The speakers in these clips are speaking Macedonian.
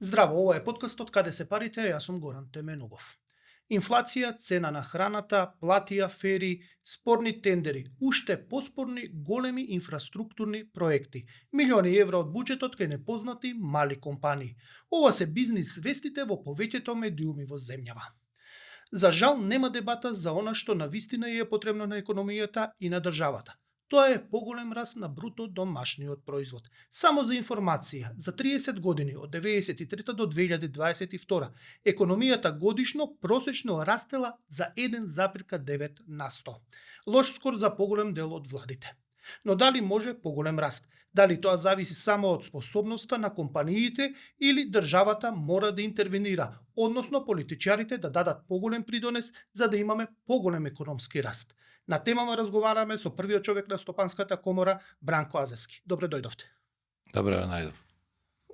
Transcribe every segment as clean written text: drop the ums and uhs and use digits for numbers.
Здраво, ова е подкастот каде се парите, јас сум Горан Теменогов. Инфлација, цена на храната, плати афери, спорни тендери, уште поспорни големи инфраструктурни проекти, милиони евра од буџетот кај непознати мали компании. Ова се бизнис вестите во повеќето медиуми во земјава. За жал нема дебата за она што навистина е потребно на економијата и на државата. Тоа е поголем раст на бруто домашниот производ. Само за информација, за 30 години од 93 до 2022, економијата годишно просечно растела за 1,9 на 100. Лош скор за поголем дел од владите. Но дали може поголем раст? Дали тоа зависи само од способноста на компаниите или државата мора да интервенира, односно политичарите да дадат поголем придонес за да имаме поголем економски раст? На темава разговараме со првиот човек на Стопанската комора, Бранко Азевски. Добре дојдовте. Добре, најдов.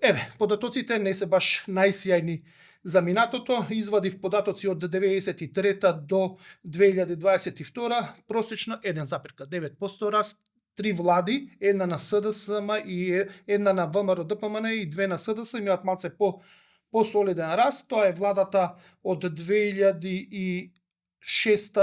Еве, податоците не се баш најсјајни за минатото. Извадив податоци од 93 до 2022, просечно 1,9% раст, три влади, една на СДСМ и една на ВМРО ДПМН и две на СДС имаат малце по-солиден раст. Тоа е владата од 2006,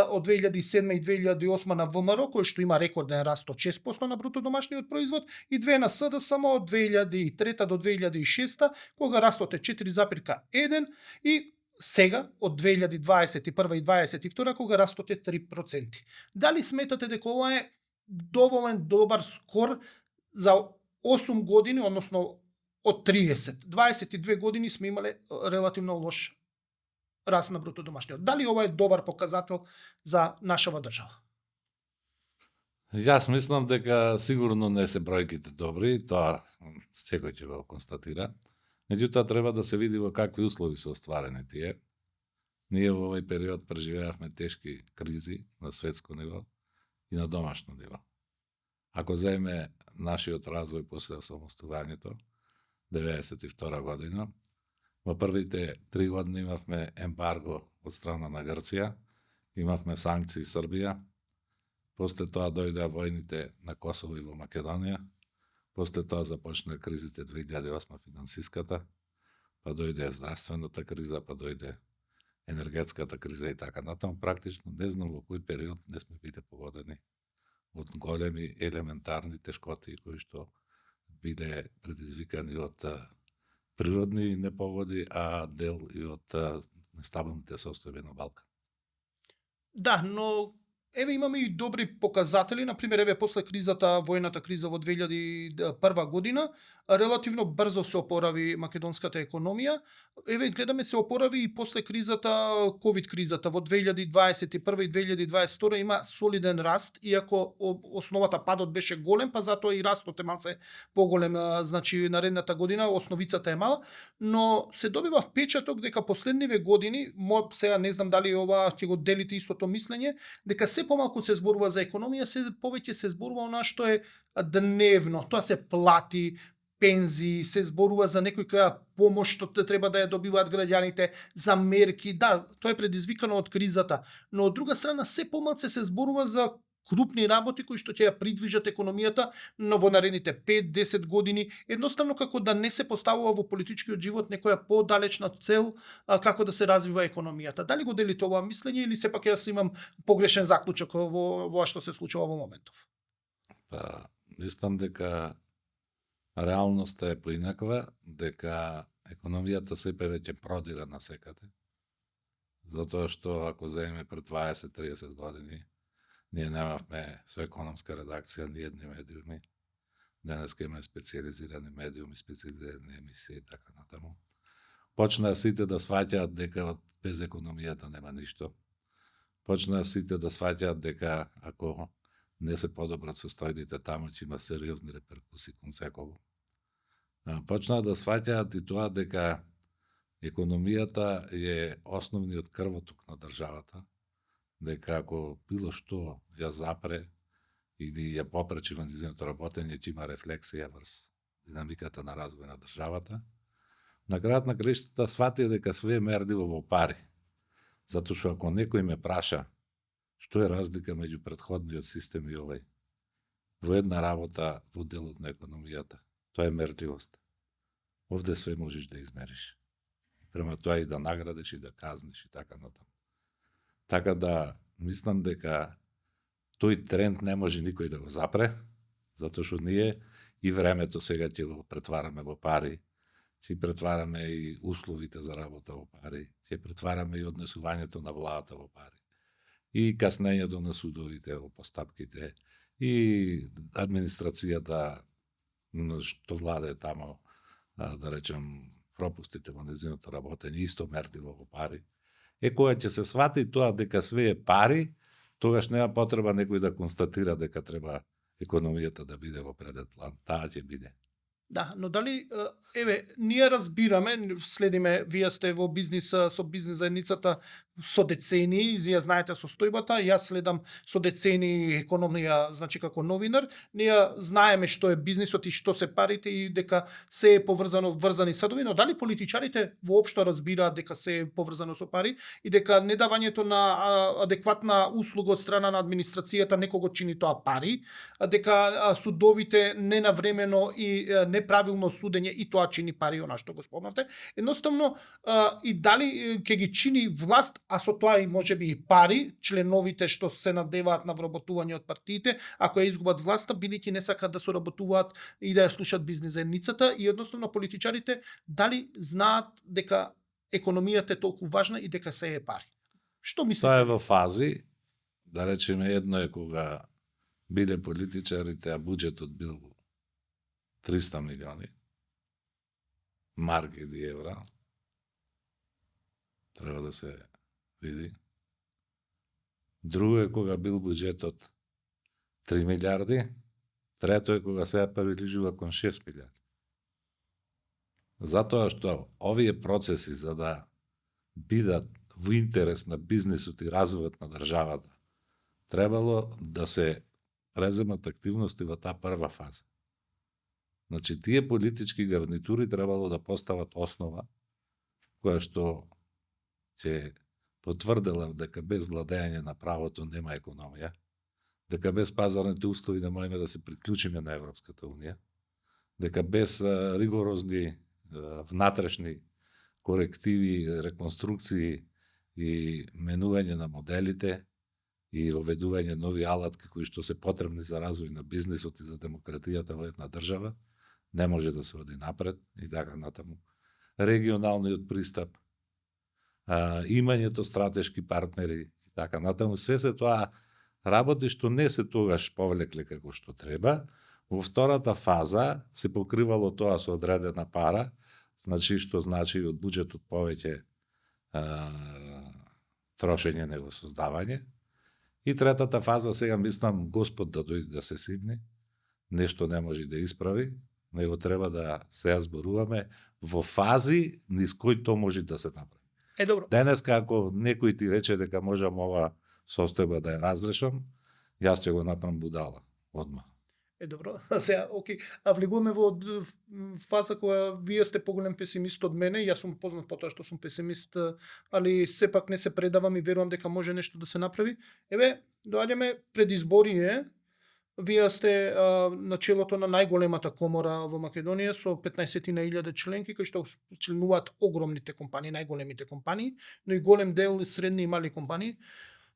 од 2007 и 2008 на ВМРО, кој што има рекорден раст од 6% на бруто домашниот производ, и две на СДСМ од 2003 до 2006, кога растот е 4,1 и сега од 2021 и 2022, кога растот е 3%. Дали сметате дека ова е доволен добар скор за 8 години, односно од 30. 22 години сме имале релативно лош раст на бруто домашниот. Дали ова е добар показател за нашава држава? Јас мислам дека сигурно не се бројките добри, тоа секој ќе го констатира. Меѓутоа треба да се види во какви услови се остварени тие. Ние во овој период преживеавме тешки кризи на светско ниво и на домашно ниво. Ако земе нашиот развој после осамостувањето, 92 година, во првите 3 години имавме ембарго од страна на Грција, имавме санкции Србија, после тоа дојдеа војните на Косово и во Македонија, после тоа започна кризите 2008 финансиската, па дојде здравствената криза, па дојде енергетската криза и така натаму. Практично не знам во кој период не сме биде погодени од големи елементарни тешкоти кои што биде предизвикани од природни непогоди, а дел и од нестабилните состојби на Балкан. Да, но еве имаме и добри показатели, например, еве после кризата, војната криза во 2001 година, релативно брзо се опорави македонската економија. Еве гледаме се опорави и после кризата, ковид кризата во 2021 и 2022 има солиден раст, иако основата падот беше голем, па затоа и растот е малце поголем, значи наредната година основицата е мала, но се добива впечаток дека последниве години, сега не знам дали ова ќе го делите истото мислење, дека се помалку се зборува за економија, се повеќе се зборува она што е дневно. Тоа се плати, пензии, се зборува за некој крај помош што треба да ја добиваат граѓаните, за мерки. Да, тоа е предизвикано од кризата, но од друга страна се помалку се зборува за крупни работи кои што ќе ја придвижат економијата но во наредните 5-10 години, едноставно како да не се поставува во политичкиот живот некоја подалечна цел како да се развива економијата. Дали го делите ова мислење или сепак јас имам погрешен заклучок во што се случува во моментов? Па, мислам дека реалноста е поинаква, дека економијата се повеќе продира на секаде. Затоа што ако земеме пред 20-30 години, ние немавме со економска редакција ни едни медиуми. Денеска имаме специализирани медиуми, специализирани емисии и така натаму. Почнаа сите да сваќаат дека без економијата нема ништо. Почнаа сите да сваќаат дека ако не се подобрат состојбите таму, ќе има сериозни реперкусии кон секого. Почнаа да сваќаат и тоа дека економијата е основниот крвоток на државата, дека ако било што ја запре или ја попречи во низиното работење, ќе има рефлексија врз динамиката на развој на државата. На крајот на краиштата свати дека све е мерливо во пари. Затоа што ако некој ме праша што е разлика меѓу претходниот систем и овој, во една работа во делот на економијата, тоа е мерливост. Овде све можеш да измериш. Према тоа и да наградиш и да казниш и така натаму. Така да мислам дека тој тренд не може никој да го запре, затоа што ние и времето сега ќе го претвараме во пари, ќе претвараме и условите за работа во пари, ќе претвараме и однесувањето на владата во пари, и каснењето на судовите во постапките, и администрацијата што владе тамо, да речем, пропустите во незиното работење, исто мерливо во пари. Кога ќе се свати тоа дека све е пари, тогаш нема потреба некој да констатира дека треба економијата да биде во преден план. Таа ќе биде. Да, но дали, еве, ние разбираме, следиме, вие сте во бизнис, со бизнис заедницата со децении, ја знаете состојбата, јас следам со децении економија, значи како новинар, ние знаеме што е бизнисот и што се парите и дека се е поврзано, врзани садови, но дали политичарите воопшто разбираат дека се е поврзано со пари и дека недавањето на адекватна услуга од страна на администрацијата некого чини тоа пари, дека судовите ненавремено и неправилно судење и тоа чини пари, она што го спомнавте. Едноставно, и дали ќе ги чини власт, а со тоа и можеби и пари, членовите што се надеваат на вработување од партиите, ако ја изгубат власта, бидејќи не сакаат да соработуваат и да ја слушат бизнис заедницата, и едноставно политичарите дали знаат дека економијата е толку важна и дека се е пари. Што мислите? Тоа е во фази, да речеме, едно е кога биле политичарите, а буџетот бил 300 милиони марки или евра, треба да се види. Друго е кога бил буџетот 3 милиарди, трето е кога сега приближува кон 6 милиарди. Затоа што овие процеси за да бидат во интерес на бизнисот и развојот на државата, требало да се преземат активности во таа прва фаза. Значи, тие политички гарнитури требало да постават основа која што ќе потврдела дека без владење на правото нема економија, дека без пазарните услови не можеме да се приклучиме на Европската Унија, дека без ригорозни внатрешни корективи, реконструкции и менување на моделите и воведување нови алатки кои што се потребни за развој на бизнисот и за демократијата во една држава, не може да се оди напред и така натаму. Регионалниот пристап, имањето стратешки партнери и така натаму, све се тоа работи што не се тогаш повлекле како што треба. Во втората фаза се покривало тоа со одредена пара, значи што значи од буџетот повеќе трошење него создавање. И третата фаза, сега мислам, Господ да дојде да се симне, нешто не може да исправи, него треба да се зборуваме во фази низ кои тоа може да се направи. Добро. Денеска, ако некој ти рече дека можам ова состојба да ја разрешам, јас ќе го направам будала, одма. Добро. Сега, окей, а влегуваме во фаза која вие сте поголем песимист од мене, јас сум познат по тоа што сум песимист, али сепак не се предавам и верувам дека може нешто да се направи. Еве, доаѓаме пред избори, вие сте на челото на најголемата комора во Македонија со 15.000 членки кои што членуваат огромните компании, најголемите компании, но и голем дел средни и мали компании.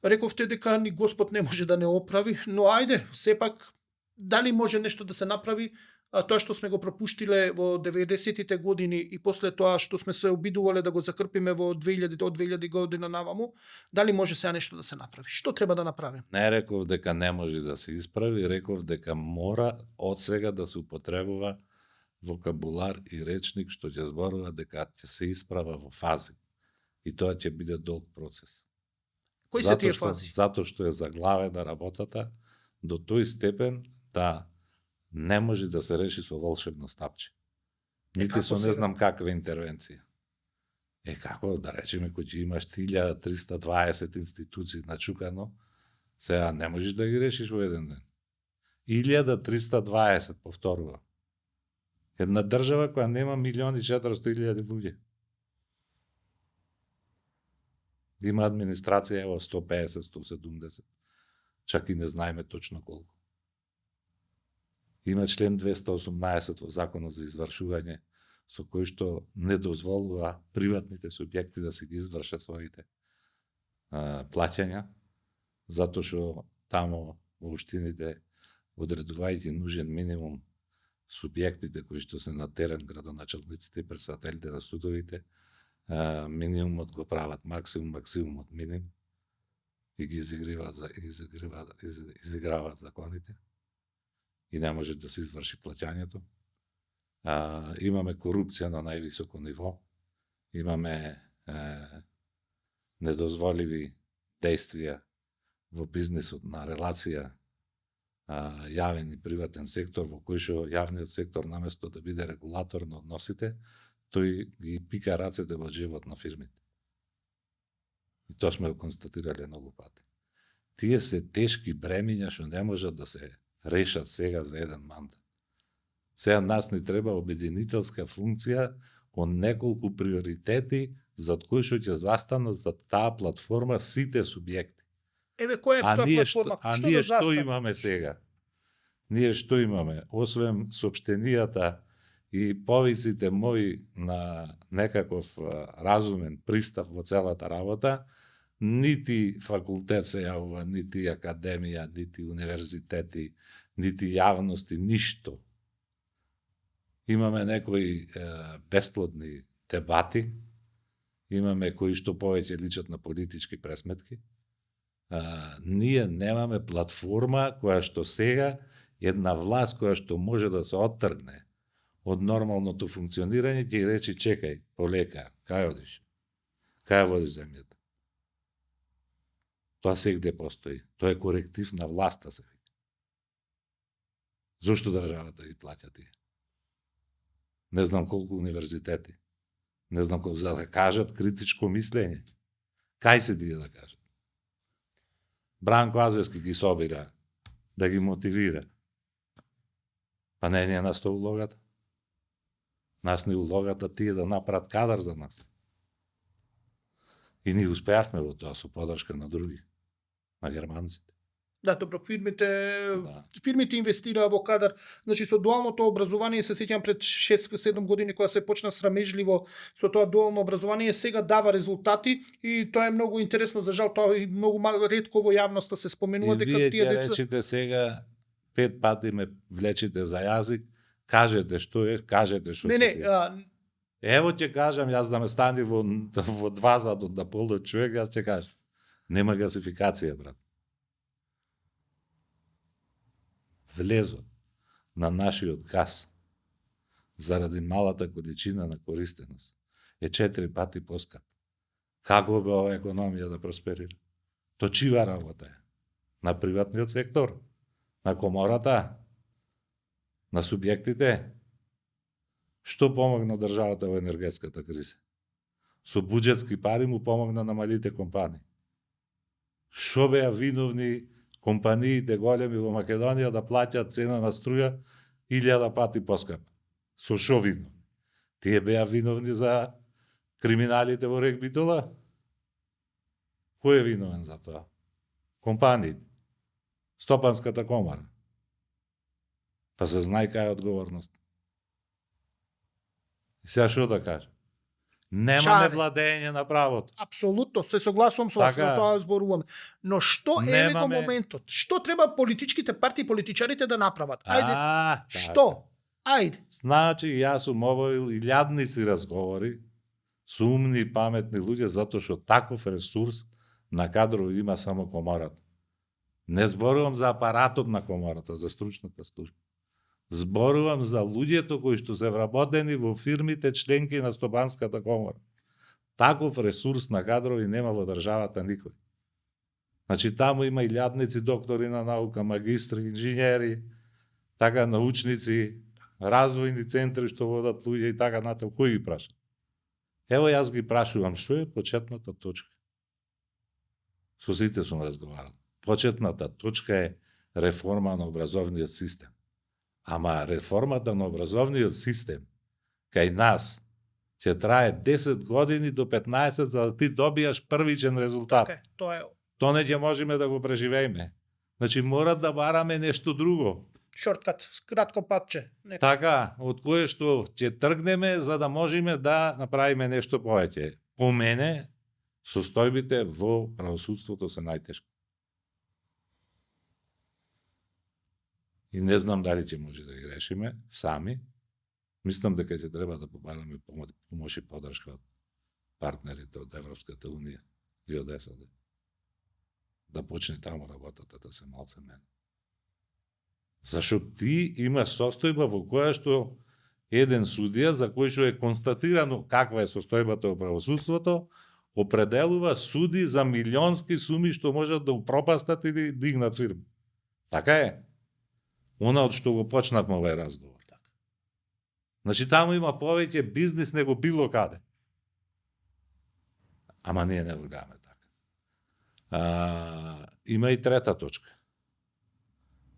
Рековте дека ни Господ не може да не оправи, но ајде, сепак дали може нешто да се направи, тоа што сме го пропуштиле во 90-тите години и после тоа што сме се обидувале да го закрпиме во 2000 година наваму, дали може сега нешто да се направи? Што треба да направим? Не реков дека не може да се исправи, реков дека мора од сега да се употребува вокабулар и речник што ќе зборува дека ќе се исправа во фази. И тоа ќе биде долг процес. Кои се тие фази? Затоа што е заглавена работата до тој степен да не може да се реши со волшебно стапче. Нити со не знам каква интервенција. Како да речеме, кој ќе имаш 1320 институции начукано, сега не можеш да ги решиш во еден ден. 1320, повторува. Една држава која нема 1.400.000 луѓе. Има администрација ево 150-170. Чак и не знаеме точно колку. Има член 218 во Законот за извршување со кој што не дозволува приватните субјекти да се ги извршат своите плаќања, затоа што тамо во општините, одредувајќи нужен минимум, субјектите кои што се на терен, градоначалниците и председателите на судовите, минимумот го прават максимумот минимум и ги изиграваат законите и не може да се изврши плаќањето. Имаме корупција на највисоко ниво, имаме недозволиви действија во бизнисот на релација јавен и приватен сектор, во кој што јавниот сектор наместо да биде регулатор на односите, тој ги пика рацете во джебот на фирмите. И тоа сме го констатирале многу пати. Тие се тешки бремиња што не можат да се решат сега за еден мандат. Сега нас ни треба обединителска функција кон неколку приоритети зад кои што ќе застанат за таа платформа сите субјекти. Еве, која е таа платформа? Ние што имаме сега? Ние што имаме? Освен соопштенијата и повиците мои на некаков разумен пристав во целата работа, нити факултет се јавува, нити академија, нити универзитети, нити јавности, ништо. Имаме некои бесплодни дебати, имаме кои што повеќе личат на политички пресметки. Ние немаме платформа која што сега една власт која што може да се оттргне од нормалното функционирање ќе речи чекај, полека, кај одиш? Кај водиш земјата? Тоа сегде постои. Тоа е коректив на власта се вика. Зошто државата ги плаќа тие? Не знам колку универзитети. Не знам колку за да кажат критичко мислење. Кај се тие да кажат? Бранко Азевски ги собира да ги мотивира. Па не е нас тоа улогата. Нас не улогата тие да направат кадар за нас. И ние успеавме во тоа со подршка на други, на германците. Да, добро, фирмите инвестираа во кадар. Значи, со дуалното образование, се сеќам пред 6-7 години, кога се почна срамежливо со тоа дуално образование, сега дава резултати и тоа е многу интересно. За жал, тоа и многу ретко во јавноста се споменува дека тие деца... речите сега 5 пати ме влечите за јазик, кажете што е, кажете што не, Ево ќе кажам, јас да ме стани во 2 задот да полдот човек, јас ќе кажам. Нема гасификација, брат. Влезот на нашиот газ заради малата количина на користеност е 4 пати поскап. Како бе ова економија да просперира? То чива работа е? На приватниот сектор? На комората? На субјектите? Што помогна државата во енергетската криза? Со буџетски пари му помогна на малите компании. Што беа виновни компаниите големи во Македонија да плаќаат цена на струја 1000 пати поскапа? Со шо виновни? Тие беа виновни за криминалите во Рек Битола? Кој е виновен за тоа? Компаниите. Стопанската комора. Па се знае кај е одговорност. И сега што да кажа? Немаме владење на правото. Апсолутно, се согласувам со вас, за тоа зборуваме. Но што е во моментот? Што треба политичките партии, политичарите да направат? Ајде, што? Ајде. Значи, јас сум обавил илјадници разговори со умни и паметни луѓе, затоа што таков ресурс на кадрови има само комората. Не зборувам за апаратот на комората, за стручната служба. Зборувам за луѓето кои што се вработени во фирмите членки на Стопанската комора. Таков ресурс на кадрови нема во државата никој. Значи, таму има илјадници доктори на наука, магистри, инженери, така научници, развојни центри што водат луѓе и така натаму. Кој ги праша? Ево јас ги прашувам, што е почетната точка? Со сите сум разговарал. Почетната точка е реформа на образовниот систем. Ама реформата на образовниот систем кај нас ќе трае 10 години до 15 за да ти добиеш првичен резултат. Тоа е. Тоа не ќе можеме да го преживееме. Значи мора да бараме нешто друго. Шорткат, кратко патче. Така, од кое што ќе тргнеме за да можеме да направиме нешто повеќе. По мене, состојбите во правосудството се најтешки. И не знам дали ќе може да ги решиме сами. Мислам дека ќе треба да побараме помош и поддршка од партнерите од Европската Унија и од САД. Да почне таму работата да се малце мене. Зашто ти имаш состојба во која што еден судија, за кој што е констатирано каква е состојбата во правосудството, определува суди за милионски суми што можат да упропастат или дигнат фирми. Така е. Она од што го почнавме овој разговор. Значи, таму има повеќе бизнис него било каде. Ама ние не го гледаме така. Има и трета точка.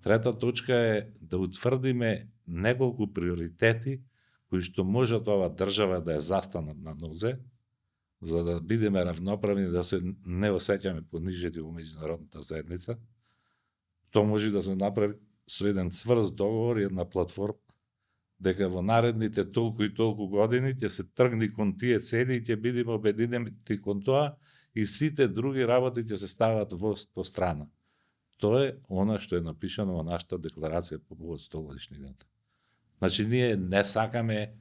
Трета точка е да утврдиме неколку приоритети кои што можат ова држава да ја застанат на нозе, за да бидеме равноправни, да се не осеќаме понижени во меѓународната заедница. Тоа може да се направи со еден цврст договор и една платформа, дека во наредните толку и толку години ќе се тргни кон тие цели и ќе бидеме обединени кон тоа и сите други работи ќе се стават по страна. Тоа е она што е напишано во нашата декларација по повод 100 годишнината. Значи, ние не сакаме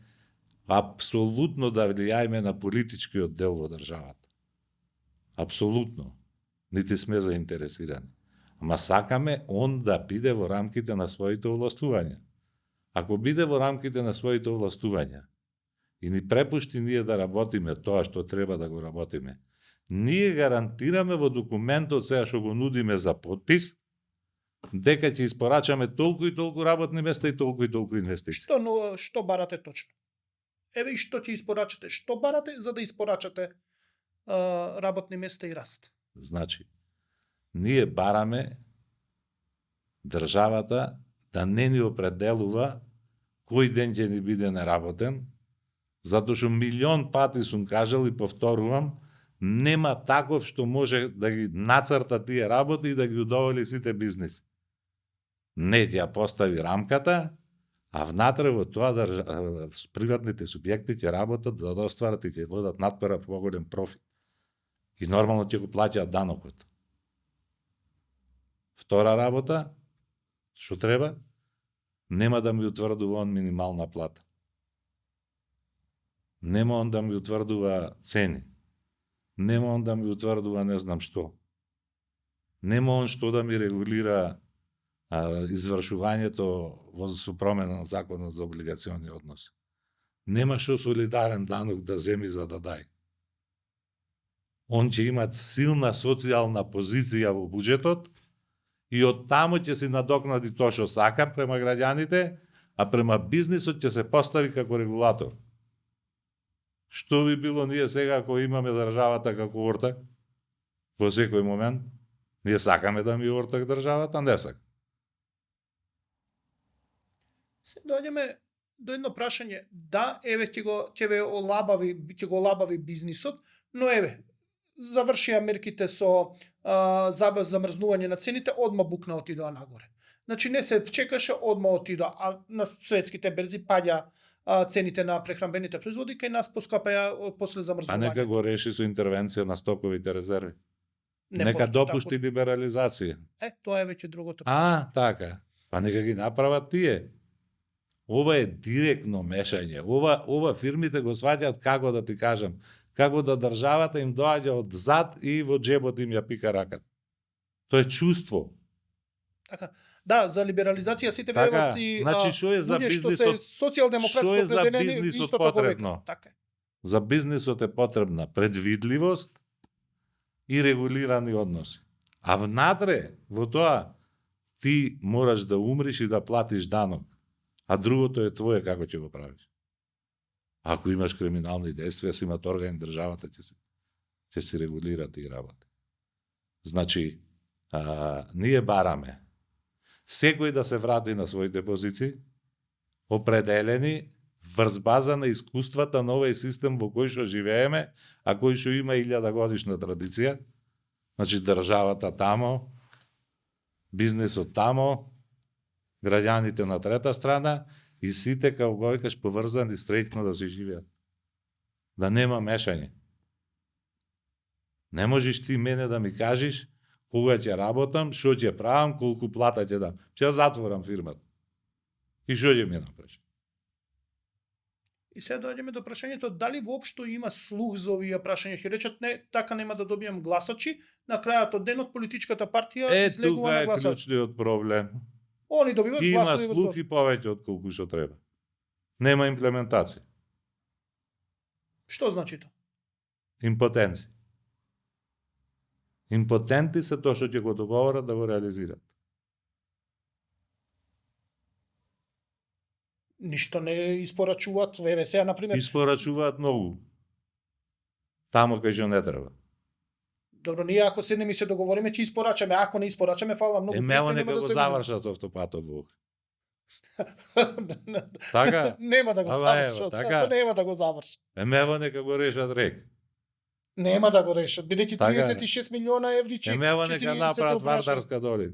апсолутно да влијаеме на политичкиот дел во државата. Апсолутно. Нити сме заинтересирани. Ама сакаме он да биде во рамките на своите овластувања. Ако биде во рамките на своите овластувања и ни препушти ние да работиме тоа што треба да го работиме, ние гарантираме во документот сега што го нудиме за подпис, дека ќе испорачаме толку и толку работни места и толку инвестиции. Што барате точно? Еве и што ќе испорачате? Што барате за да испорачате работни места и раст? Значи, ние бараме државата да не ни определува кој ден ќе ни биде неработен, затоа што милион пати сум кажал и повторувам, нема таков што може да ги нацрта тие работи и да ги удоволи сите бизнеси. Не, ќе ја постави рамката, а внатре во тоа приватните субјекти ќе работат за да остварат и ќе водат надпора поголем профит. И нормално ќе го плаќаат данокот. Втора работа, што треба? Нема да ми утврдува он минимална плата. Нема он да ми утврдува цени. Нема он да ми утврдува не знам што. Нема он што да ми регулира извршувањето со промена на законот за облигациони односи. Нема што солидарен данок да земи за да дај. Он ќе имат силна социјална позиција во буџетот и од таму ќе си надокнади тоа што сака према граѓаните, а према бизнисот ќе се постави како регулатор. Што би било ние сега ако имаме државата како ортак? Во секој момент ние сакаме да ми ортак државата, не сакаме. Се доаѓаме до едно прашање. Да, еве ќе го олабави бизнисот, но еве завршија мерките со замрзнување на цените, одма букна отидоа нагоре. Значи не се чекаше, одма отидоа, а на светските берзи паѓа цените на прехранбените производи, кај нас поскапаја после замрзнување. А нека го реши со интервенција на стоковите резерви. Нека допушти либерализација. Тоа е веќе другото. Така. Па нека ги направат тие. Ова е директно мешање. Ова фирмите го сваќаат, како да ти кажам, како да државата им доаѓа од зад и во джебот им ја пика раката. Тоа е чувство. Така. Да, за либерализација сите велат и значи што е за бизнисот? Социјалдемократско определение исто потребно? Така. За бизнисот е потребна предвидливост и регулирани односи. А внатре во тоа ти мораш да умриш и да платиш данок. А другото е твое како ќе го правиш. Ако имаш криминални действија, си имат органи државата ќе се регулира тие работи. Значи, ние бараме секој да се врати на своите позиции, определени врз база на искуствата на овој систем во кој што живееме, а кој што има 1000 годишна традиција. Значи, државата тамо, бизнисот тамо, граѓаните на трета страна и сите како го викаш поврзани среќно да се живеат. Да нема мешање. Не можеш ти мене да ми кажеш кога ќе работам, што ќе правам, колку плата ќе дам. Ќе затворам фирмата. И што ќе ми направиш? И сега доаѓаме до прашањето дали воопшто има слух за овие прашања. Ќе речат не, така нема да добијам гласачи, на крајот од денот политичката партија излегува тука на е гласачи. клучниот проблем. Они добиваат Има гласови во слух и повеќе од колку што треба. Нема имплементација. Што значи тоа? Импотенција. Импотенти се тоа што ќе го договорат да го реализираат. Ништо не испорачуваат ВВС, например. Испорачуваат многу. Тамо кај што не треба. Добро, ние ако седнеме и се договориме, ќе испорачаме. Ако не испорачаме, фала многу. Емево нема нека да го се завршат автопатот во види. Така? Нема да го Ама завршат. ево, така? Нема да го завршат. Емево нека го решат рек. Нема да го решат, бидејќи Така е. 36 милиона еври че. Емево нека направат Вардарска долина.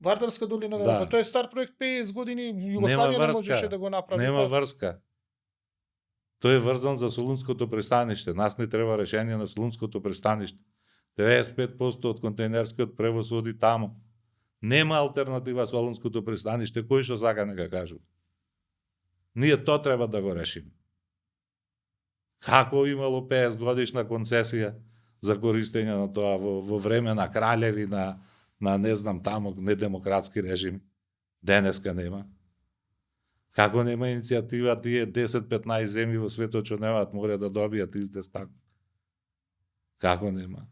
Вардарска долина, Да. тоа е стар проект 50 години, Југославија не можеше да го направи. Нема Па, врска. Тој е врзан за Солунското пристаниште. Нас не треба решение на Солунското пристаниште. 95% од контейнерскиот превоз оди таму. Нема алтернатива Солунското пристаниште, кој што сака нека кажу. Ние тоа треба да го решиме. Како имало 50 годишна концесија за користење на тоа во време на кралеви, на не знам таму недемократски режими. Денеска нема. Како нема иницијатива тие 10-15 земји во светот што немаат море да добијат издес тако? Како нема?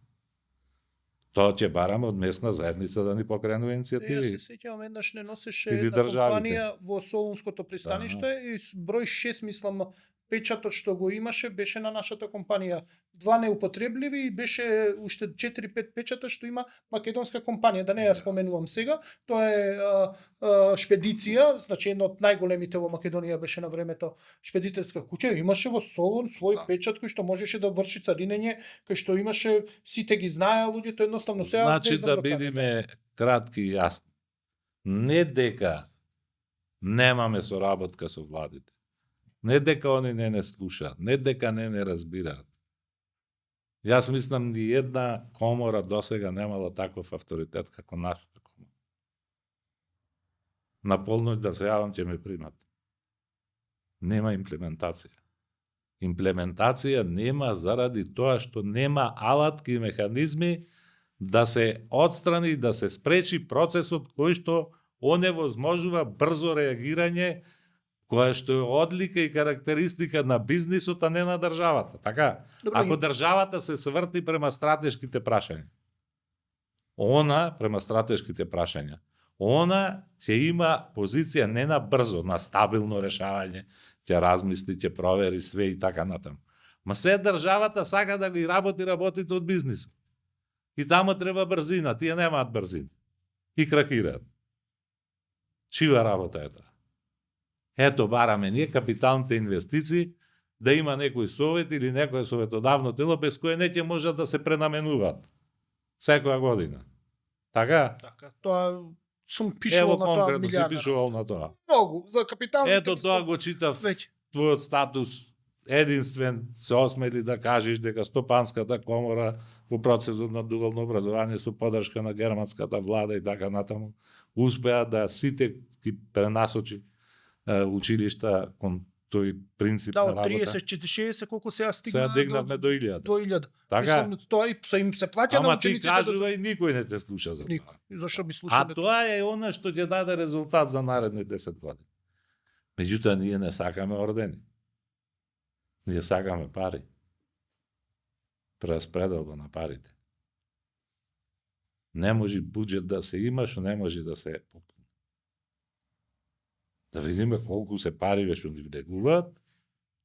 Тоа ќе бараме од местна заедница да ни покренува Јас иницијативи. се сеќавам еднаш не носеше Или една државите. компанија во Солунското пристаниште и број 6 мислам печатот што го имаше беше на нашата компанија. 2 неупотребливи и беше уште 4-5 печата што има македонска компанија, да не ја споменувам сега. Тоа е шпедиција, значи една од најголемите во Македонија беше на времето шпедитерска куќа. Имаше во Солун свој печат кој што можеше да врши царинење, кој што имаше сите ги знаеа луѓето едноставно сега. Значи не знам да до каде. бидеме кратки и јасни. Не дека немаме соработка со владите. Не дека они не слушаат, не дека не разбираат. Јас мислам ни една комора досега немала таков авторитет како нашата комора. На полноќ да се јавам ќе ме примат. Нема имплементација. Имплементација нема заради тоа што нема алатки и механизми да се отстрани и да се спречи процесот кој што оневозможува брзо реагирање, која што е одлика и карактеристика на бизнисот, а не на државата. Така, Добро, ако државата се сврти према стратешките прашања, према стратешките прашања, она ќе има позиција не на брзо, на стабилно решавање, ќе размисли, ќе провери све и така натаму. Ма се државата сака да ги работи работите од бизнисот. И таму треба брзина, тие немаат брзина. И кракираат. Чива работа е таа? Ето, бараме ние капиталните инвестиции да има некој совет или некој советодавно тело без кое не ќе можат да се пренаменуваат секоја година. Така? Така, тоа сум Ево пишувал на тоа конкретно си милиарда. пишувал на тоа. Многу, за капиталните Ето мислам, тоа го читав веќе. твојот статус единствен, се осмели да кажеш дека Стопанската комора во процесот на дуално образование со подршка на германската влада и така натаму успеа да сите ги пренасочи училишта кон тој принцип Да, на од работа. 30-40 колку сега стигна Сега дигнавме до 1000. до 1000. Така? Мислам, тоа и се им се плаќа на Ама ти учениците кажува и никој не те слуша за тоа. Никој. И зашто би А слушале? тоа е она што ќе даде резултат за наредни 10 години. Меѓутоа ние не сакаме ордени. Ние сакаме пари. Прераспределба на парите. Не може буџет да се има, што не може да се попуни. Да видиме колку се пари што ни влегуваат,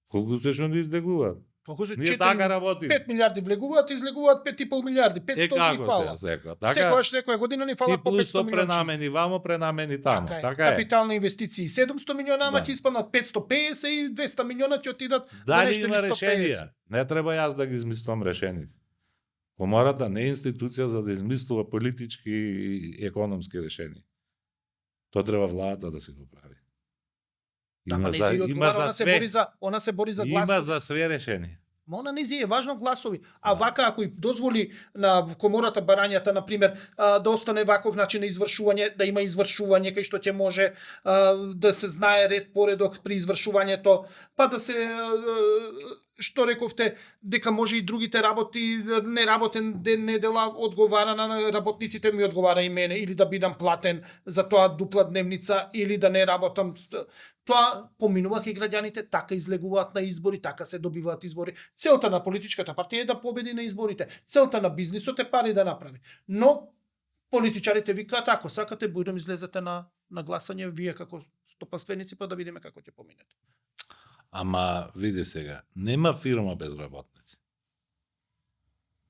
колку се што ни излегуваат. Колку се Ние така работиме. 5 милиарди влегуваат, излегуваат 5,5 милиарди, 500 Е ги како фала. се секоја. Така, Секојаш секоја година ни и фала по плюс 500 тоа милиони. пренамени вамо, пренамени таму. Така е. Капитални инвестиции 700 милиона, ама Да. ќе испаднат 550 и 200 милиона ќе отидат за Дали нешто има или 150. решенија? Не треба јас да ги измислам решенија. Комората не е институција за да измислува политички и економски решенија. Тоа треба владата да си го прави. Ама не си одговара, она се бори за Има гласови. за све решение. Ма она не е важно гласови. А вака ако и дозволи на комората барањата на пример да остане ваков начин на извршување, да има извршување кај што ќе може да се знае ред поредок при извршувањето, па да се што рековте дека може и другите работи неработен ден недела одговара на работниците, ми одговара и мене или да бидам платен за тоа дупла дневница или да не работам. Тоа поминува кај граѓаните, така излегуваат на избори, така се добиваат избори. Целта на политичката партија е да победи на изборите. Целта на бизнисот е пари да направи. Но политичарите викаат ако сакате бујдем излезете на гласање вие како стопанственици па да видиме како ќе поминете. Ама види сега, нема фирма без работници.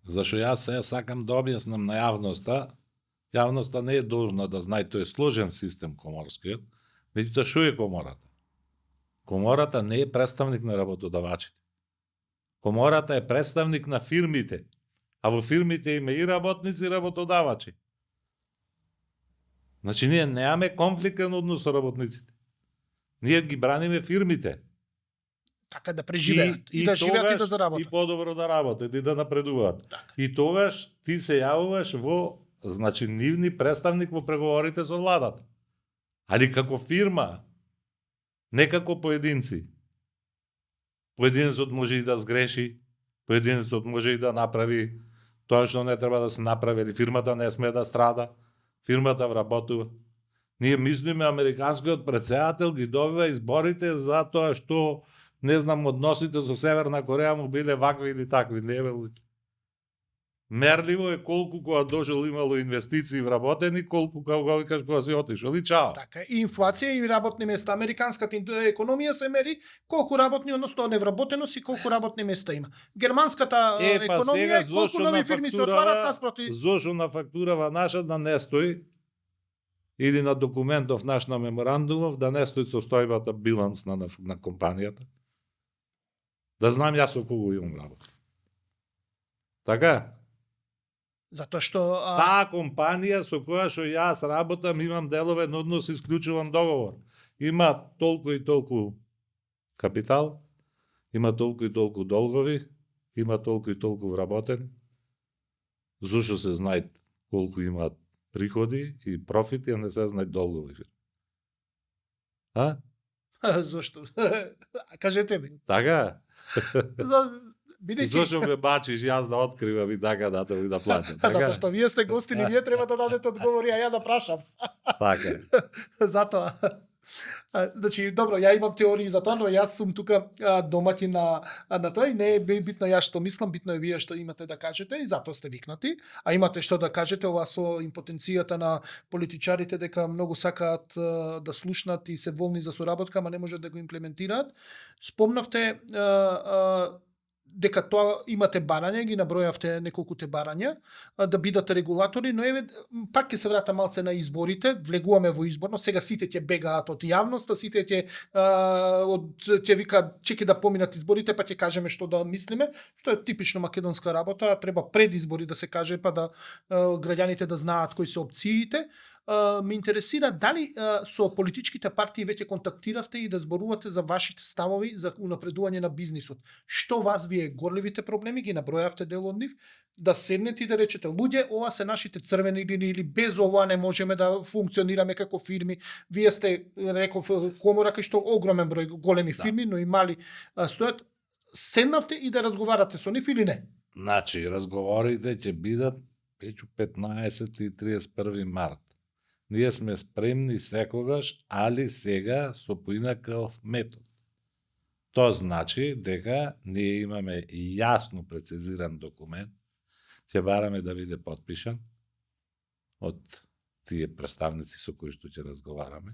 Зашо јас сега сакам да објаснам на јавноста, јавноста не е должна да знае тој е сложен систем коморскиот, меѓутоа што е комората? Комората не е представник на работодавачите. Комората е представник на фирмите, а во фирмите има и работници и работодавачи. Значи ние немаме конфликтен однос со работниците. Ние ги браниме фирмите. Така да преживеат и да живеат и да заработат. И подобро да работат и да напредуваат. Така. И тогаш ти се јавуваш во, значи, нивни представник во преговорите со владата. Али како фирма, не како поединци. Поединецот може и да сгреши, поединецот може и да направи тоа што не треба да се направи, или фирмата не смее да страда, фирмата вработува. Ние мислиме американскиот претседател ги добива изборите затоа што не знам, односите со Северна Кореја му биле вакви или такви, не бе луѓе. Мерливо е колку кога дошол имало инвестиции вработени, колку кога викаш кога си отишол и чао. Така, и инфлација и работни места. Американската економија се мери колку работни, односно невработеност и колку работни места има. Германската економија е колку нови фирми се отварат наспроти. Зошо на фактурава наша да не стои или на документов наш на меморандумов да не стои состојбата биланс на компанијата. Да знам јас со кого имам работа. Така? Затоа што таа компанија со која што јас работам имам деловен однос, исклучуван договор. Има толку и толку капитал, има толку и толку долгови, има толку и толку вработен. Зошто се знае колку имаат приходи и профити, а не се знае долгови. А? Зошто? Кажете ми. Така? Бидејќи Зошто ме бачиш јас да откривам и така да те да платам. Така? Затоа што вие сте гостини, вие треба да дадете одговори, а ја да прашам. Така. Затоа. Значи, добро, ја имам теории за тоа, но јас сум тука домаќин на тоа и не е битно јас што мислам, битно е вие што имате да кажете и затоа сте викнати, а имате што да кажете ова со импотенцијата на политичарите дека многу сакаат да слушнат и се волни за соработка, ама не можат да го имплементираат. Спомнавте дека тоа имате барање, ги набројавте неколкуте барања, да бидат регулатори, но еве пак ќе се вратам малце на изборите, влегуваме во изборно, сега сите ќе бегаат од јавноста, сите ќе викаат чеки да поминат изборите, па ќе кажеме што да мислиме, што е типично македонска работа, треба пред избори да се каже, па да граѓаните да знаат кои се опциите. Ме интересира дали со политичките партии веќе контактиравте и да зборувате за вашите ставови за унапредување на бизнисот. Што вас вие горливите проблеми ги набројавте дел од нив, да седнете и да речете луѓе, ова се нашите црвени линии или без ова не можеме да функционираме како фирми. Вие сте реков комора кај што огромен број големи фирми, но и мали стојат. Седнавте и да разговарате со нив или не? Значи, разговорите ќе бидат меѓу 15 и 31 март. Ние сме спремни секогаш, али сега со поинаков метод. Тоа значи дека ние имаме јасно прецизиран документ, ќе бараме да биде потпишан од тие представници со кои што ќе разговараме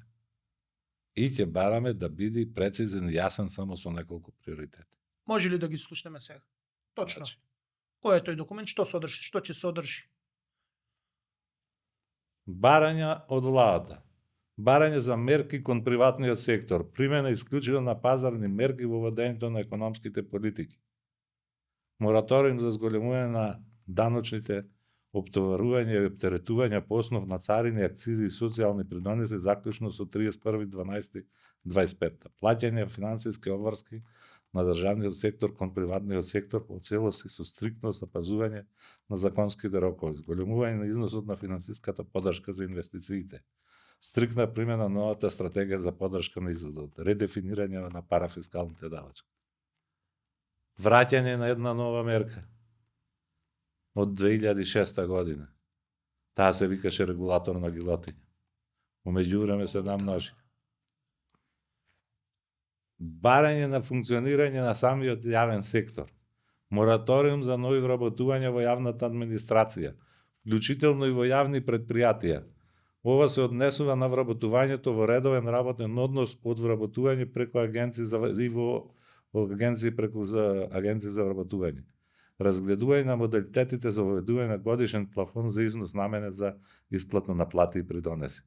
и ќе бараме да биде прецизен и јасен само со неколку приоритети. Може ли да ги слушнеме сега? Точно. Значи, кој е тој документ, што содржи, што ќе содржи? Барања од владата. Барање за мерки кон приватниот сектор, примена исклучиво на пазарни мерки во водењето на економските политики. Мораториум за зголемување на даночните оптоварување и оптеретување по основ на царини, акцизи и социјални придонеси заклучно со 31.12.25. Плаќање финансиски обврски на државниот сектор кон приватниот сектор по целост и со стриктно запазување на законските рокови, зголемување на износот на финансиската поддршка за инвестициите, стриктна примена на новата стратегија за поддршка на изводот, редефинирање на парафискалните давачки. Враќање на една нова мерка од 2006 година. Таа се викаше регулаторна гилотиња. Умеѓувреме се намножи. Барање на функционирање на самиот јавен сектор. Мораториум за нови вработувања во јавната администрација, вклучително и во јавни предпријатија. Ова се однесува на вработувањето во редовен работен однос од вработување преку агенции и во агенции преку агенции за вработување. Разгледување на модалитетите за воведување на годишен плафон за износ наменет за исплата на плати и придонеси.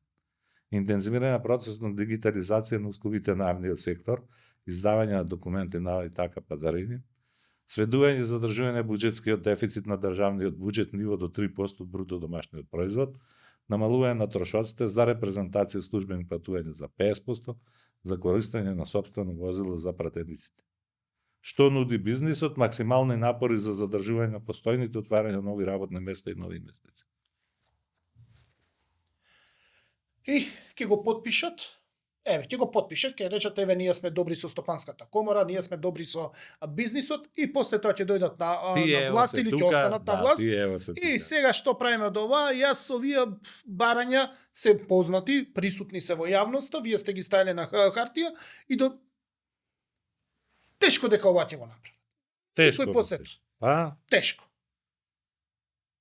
Интензивирање на процесот на дигитализација на услугите на јавниот сектор, издавање на документи на и така падарини, сведување и задржување буџетскиот дефицит на државниот буџет ниво до 3% од бруто домашниот производ, намалување на трошоците за репрезентација службени патувања за 50%, за користење на сопствено возило за пратениците. Што нуди бизнисот? Максимални напори за задржување на постојните, отварање на нови работни места и нови инвестиции. И ќе го подпишат. Ќе го подпишат, ќе речат ние сме добри со стопанската комора, ние сме добри со бизнисот и после тоа ќе дојдат на власт или ќе останат на власт. И сега што правиме од ова? Јас овие барања се познати, присутни се во јавноста, вие сте ги ставиле на хартија и до тешко дека ова ќе го направат. Тешко. Тешко.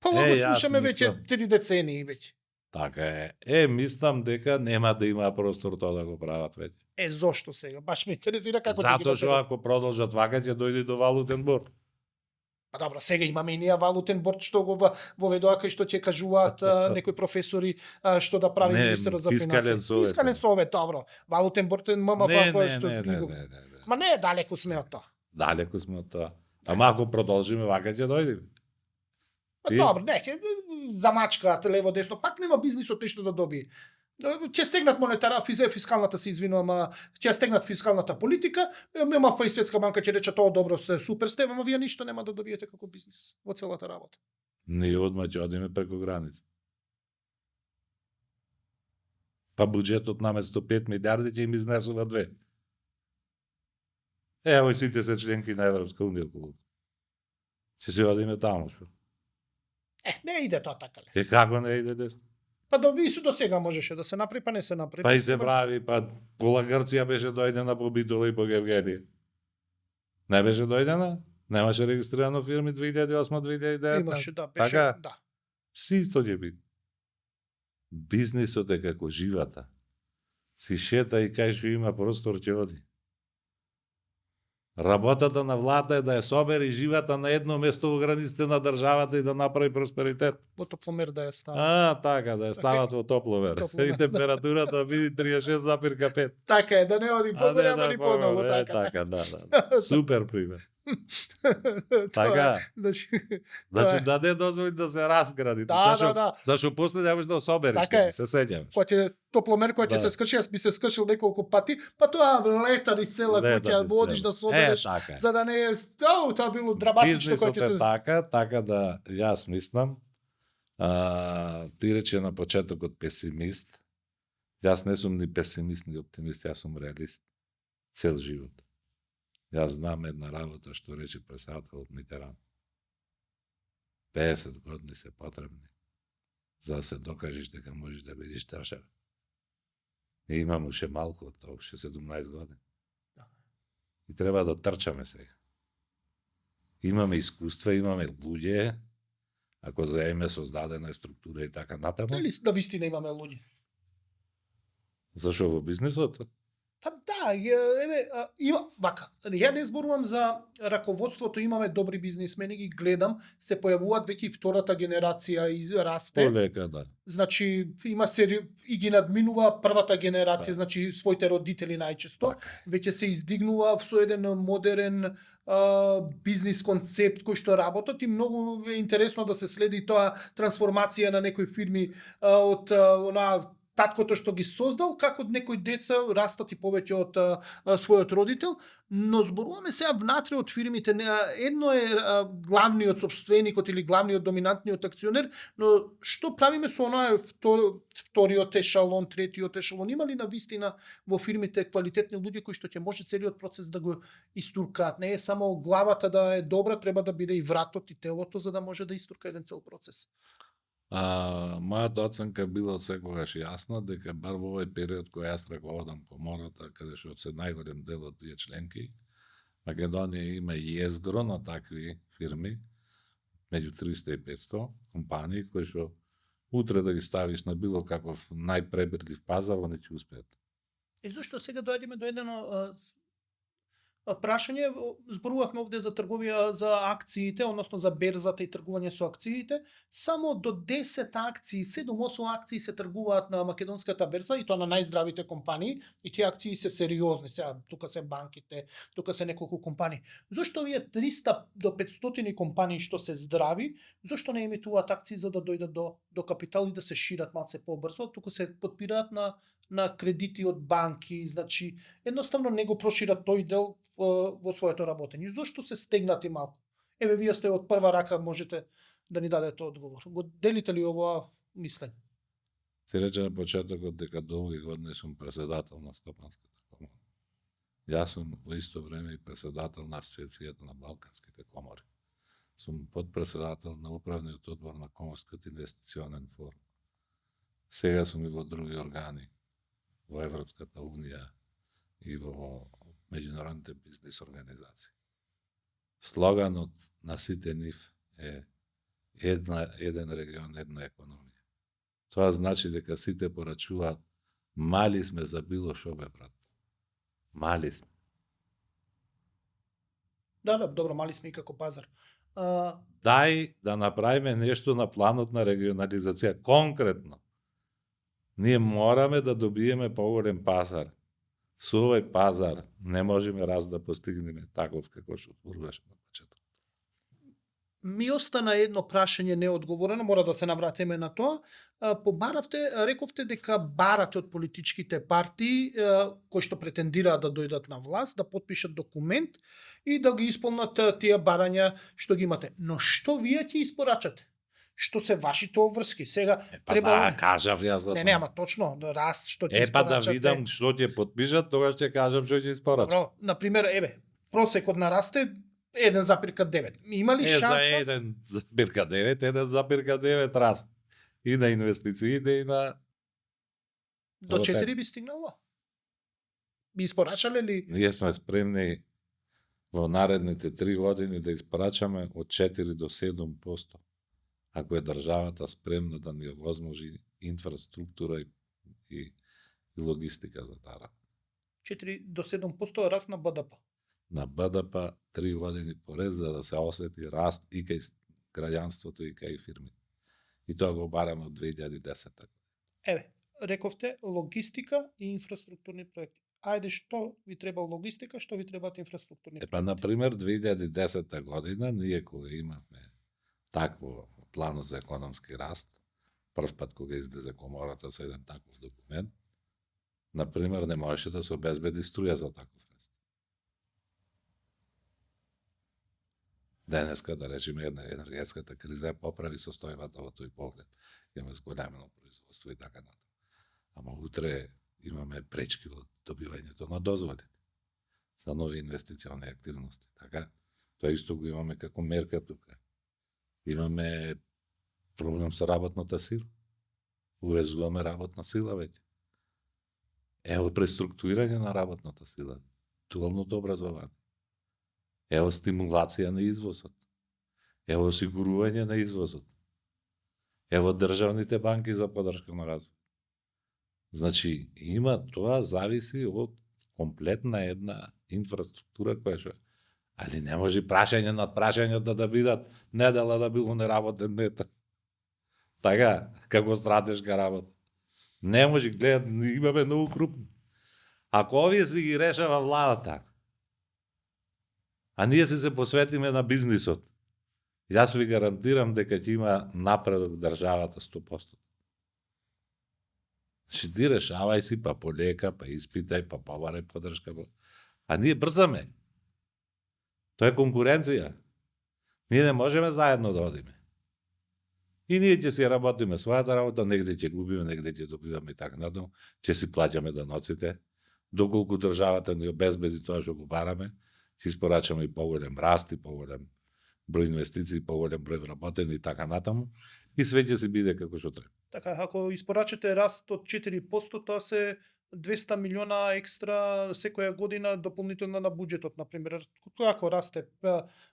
Па го слушаме веќе 3 децении веќе. Така е. Мислам дека нема да има простор тоа да го прават веќе. Зошто сега? Баш ме интересира како Затоа што ако продолжат вака ќе дојде до валутен борд. Па добро, сега имаме и ние валутен борд што го воведоа кај што ќе кажуваат некои професори што да прави министерот за финансии. Фискален совет, добро. Валутен борд е ММФ кој што Ма не е далеку сме од тоа. Далеку сме од тоа. Ама ако продолжиме вака ќе дојде. Добро, ќе замачкаат лево десно, пак нема бизнисот ништо да добие. Ќе стегнат фискалната се извинувам, ќе стегнат фискалната политика, ММФ и Светска банка ќе речат тоа добро се супер сте, ама вие ништо нема да добиете како бизнис во целата работа. Ние одма ќе одиме преку граница. Па буџетот наместо 5 милиарди ќе им изнесува 2. Ево сите се членки на Европска унија околу. Ќе се одиме таму што. Не иде тоа така лесно. Како не иде десно? Па до сега можеше да се направи, па не се направи. Па и се прави, па пола Грција беше дојдена по Битола и по Гевгенија. Не беше дојдена? Немаше регистрирано фирми 2008-2009? Имаше, да, беше, така? Да. Си исто ќе биде. Бизнисот е како живата. Си шета и кај што има простор ќе оди. Работата на влада е да ја собери живата на едно место во границите на државата и да направи просперитет. Во топломер да ја стават. Така, да ја стават во топломер. И температурата биде 36,5. Така е, да не оди погоре, ама ни подолу. Така, да. Супер пример. Така. Значи да не дозволи да се разгради. Да. Зашо после не можеш да собереш, се сеќаваш. Кој ќе топломер кој ќе се скрши, јас би се скршил неколку пати, па тоа лета ни цела куќа водиш да собереш, за да не е тоа било драматично кој ќе се така да јас мислам. Ти рече на почетокот песимист. Јас не сум ни песимист ни оптимист, јас сум реалист. Цел живот. Јас знам една работа што рече председателот Митеран. 50 години се потребни за да се докажеш дека можеш да бидеш држава. И имам уште малку од тоа, уште 17 години. И треба да трчаме сега. Имаме искуства, имаме луѓе, ако заеме создадена структура и така натаму. Дали да вистина имаме луѓе? Зашо во бизнисот? Па да, има вака. Ја не зборувам за раководството, имаме добри бизнисмени, ги гледам, се појавуваат веќе и втората генерација и расте. Полека, да. Значи има се и ги надминува првата генерација, значи своите родители најчесто. Така е. Веќе се издигнува со еден модерен бизнис концепт кој што работат и многу е интересно да се следи тоа трансформација на некои фирми од таткото што ги создал, како некои деца растат и повеќе од својот родител, но зборуваме сега внатре од фирмите. Едно е главниот собственикот или главниот доминантниот акционер, но што правиме со оној вториот ешалон, третиот ешалон? Има ли на вистина во фирмите квалитетни луѓе кои што ќе може целиот процес да го истуркаат? Не е само главата да е добра, треба да биде и вратот и телото за да може да истурка еден цел процес. Мојата оценка била секогаш јасна дека бар во овој период кој јас раководам комората, каде што се најголем дел од тие членки, Македонија има језгро на такви фирми, меѓу 300 и 500 компании кои што утре да ги ставиш на било каков најпребирлив пазар, они ќе успеат. И зашто сега дојдеме до едно прашање, зборувавме овде за трговија за акциите, односно за берзата и тргување со акциите. Само до 10 акции, 7-8 акции се тргуваат на македонската берза и тоа на најздравите компании и тие акции се сериозни. Сега тука се банките, тука се неколку компании. Зошто овие 300 до 500 компании што се здрави, зошто не емитуваат акции за да дојдат до капитал и да се шират малце побрзо, туку се подпираат на кредити од банки, значи едноставно не го прошират тој дел во своето работење. Зошто се стегнати малку? Еве, вие сте од прва рака, можете да ни дадете одговор. Го делите ли овоа мислење? Ти рече на почетокот дека долги години сум председател на Стопанската комора. Јас сум во исто време и председател на Асоциацијата на Балканските комори. Сум подпредседател на управниот одбор на Коморскиот инвестиционен форум. Сега сум и во други органи, во Европската унија и во меѓународните бизнис организации. Слоганот на сите нив е еден регион, една економија. Тоа значи дека сите порачуваат мали сме за било шо бе, брат. Мали сме. Да, добро, мали сме и како пазар. Дај да направиме нешто на планот на регионализација, конкретно. Ние мораме да добиеме поголем пазар. Со овој пазар не можеме раз да постигнеме таков како што зборуваше на почеток. Ми остана едно прашање неодговорено, мора да се навратиме на тоа. Рековте дека барате од политичките партии кои што претендираат да дојдат на власт, да потпишат документ и да ги исполнат тие барања што ги имате. Но што вие ќе испорачате? Што се вашите обврски? Сега треба Да, кажав јас за тоа. Не, ама точно, да раст што ќе Па да испорачате. видам што ќе потпишат, тогаш ќе кажам што ќе испорачам. Добро, на пример, просекот на раст е 1,9. Има ли За шанса? 1,9, 1,9 раст. И на инвестициите, и на... До 4 би стигнало? Би испорачале ли? Ние сме спремни во наредните 3 години да испорачаме од 4 до 7%. Ако е државата спремна да ни овозможи инфраструктура и логистика за таа работа. 4 до 7% раст на БДП. На БДП 3 години поред за да се осети раст и кај граѓанството и кај фирмите. И тоа го бараме од 2010. Рековте логистика и инфраструктурни проекти. Ајде, што ви треба логистика, што ви требаат инфраструктурни проекти? На пример, 2010 година, ние кога имавме такво плано за економски раст, прв пат кога излезе комората со еден таков документ, на пример, не можеше да се обезбеди струја за таков раст. Денеска, да речеме, енергетската криза поправи состојбата во тој поглед. Имаме зголемено производство и така натаму. Ама утре имаме пречки во добивањето на дозволи за нови инвестициони активности. Така, тоа исто го имаме како мерка тука. Имаме проблем со работната сила. Увезуваме работна сила веќе. Ево преструктурирање на работната сила, дуалното образование. Ево стимулација на извозот. Ево осигурување на извозот. Ево државните банки за поддршка на развој. Значи, тоа зависи од комплетна една инфраструктура која што али не може прашање над прашањето да бидат недела да било неработен ден. Така, како стратешка работа. Не може, гледат, имаме многу крупни. Ако овие си ги решава владата, а ние се посветиме на бизнисот, јас ви гарантирам дека ќе има напредок државата 100%. Значи ти решавај си, па полека, па испитај, па побарај подршка. А ние брзаме. Тоа е конкуренција. Ние не можеме заедно да одиме. И ние ќе си работиме својата работа, негде ќе губиме, негде ќе добиваме и така натаму, ќе си плаќаме даноците, доколку државата ни обезбеди тоа што го бараме, ќе испорачаме и поголем раст, и поголем број инвестиции, поголем број вработени и така натаму, и све ќе си биде како што треба. Така, ако испорачате раст од 4%, тоа се 200 милиона екстра секоја година дополнително на буџетот, например. Ако расте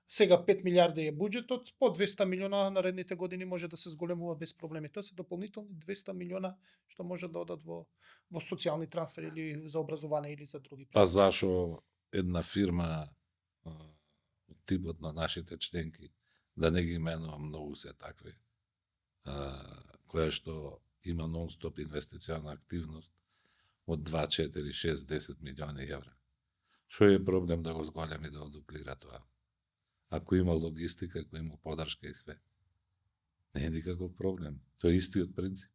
сега 5 милиарди е буџетот, по 200 милиона наредните години може да се зголемува без проблеми. Тоа се дополнителни 200 милиона што може да одат во социјални трансфери или за образование или за други. Па зашо една фирма од типот на нашите членки, да не ги именувам, многу се такви, која што има нон-стоп инвестициона активност од 2, 4, 6, 10 милиони евра. Што е проблем да го зголеми да одуплира тоа? Ако има логистика, ако има подршка и све. Не е никаков проблем. Тоа е истиот принцип.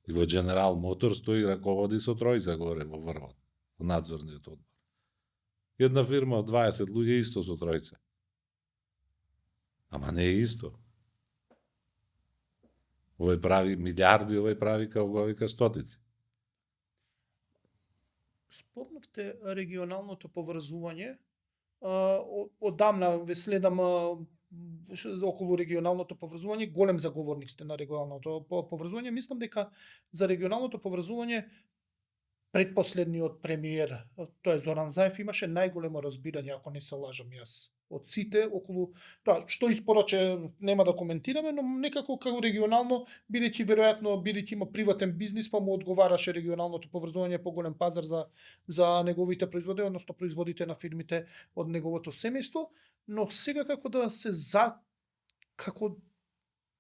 И во General Motors тој раководи со тројца горе во врвот, во надзорниот одбор. Една фирма од 20 луѓе исто со тројца. Ама не е исто. Овој прави милиарди, овој прави како вика стотици. Спомнавте регионалното поврзување. Одамна ве следам околу регионалното поврзување, голем заговорник сте на регионалното поврзување. Мислам дека за регионалното поврзување предпоследниот премиер, тоа е Зоран Заев, имаше најголемо разбирање, ако не се лажам јас, од сите околу тоа што испорача нема да коментираме, но некако како регионално, бидејќи веројатно бидејќи има приватен бизнис, па му одговараше регионалното поврзување, поголем пазар за неговите производи, односно производите на фирмите од неговото семејство, но сега како да се како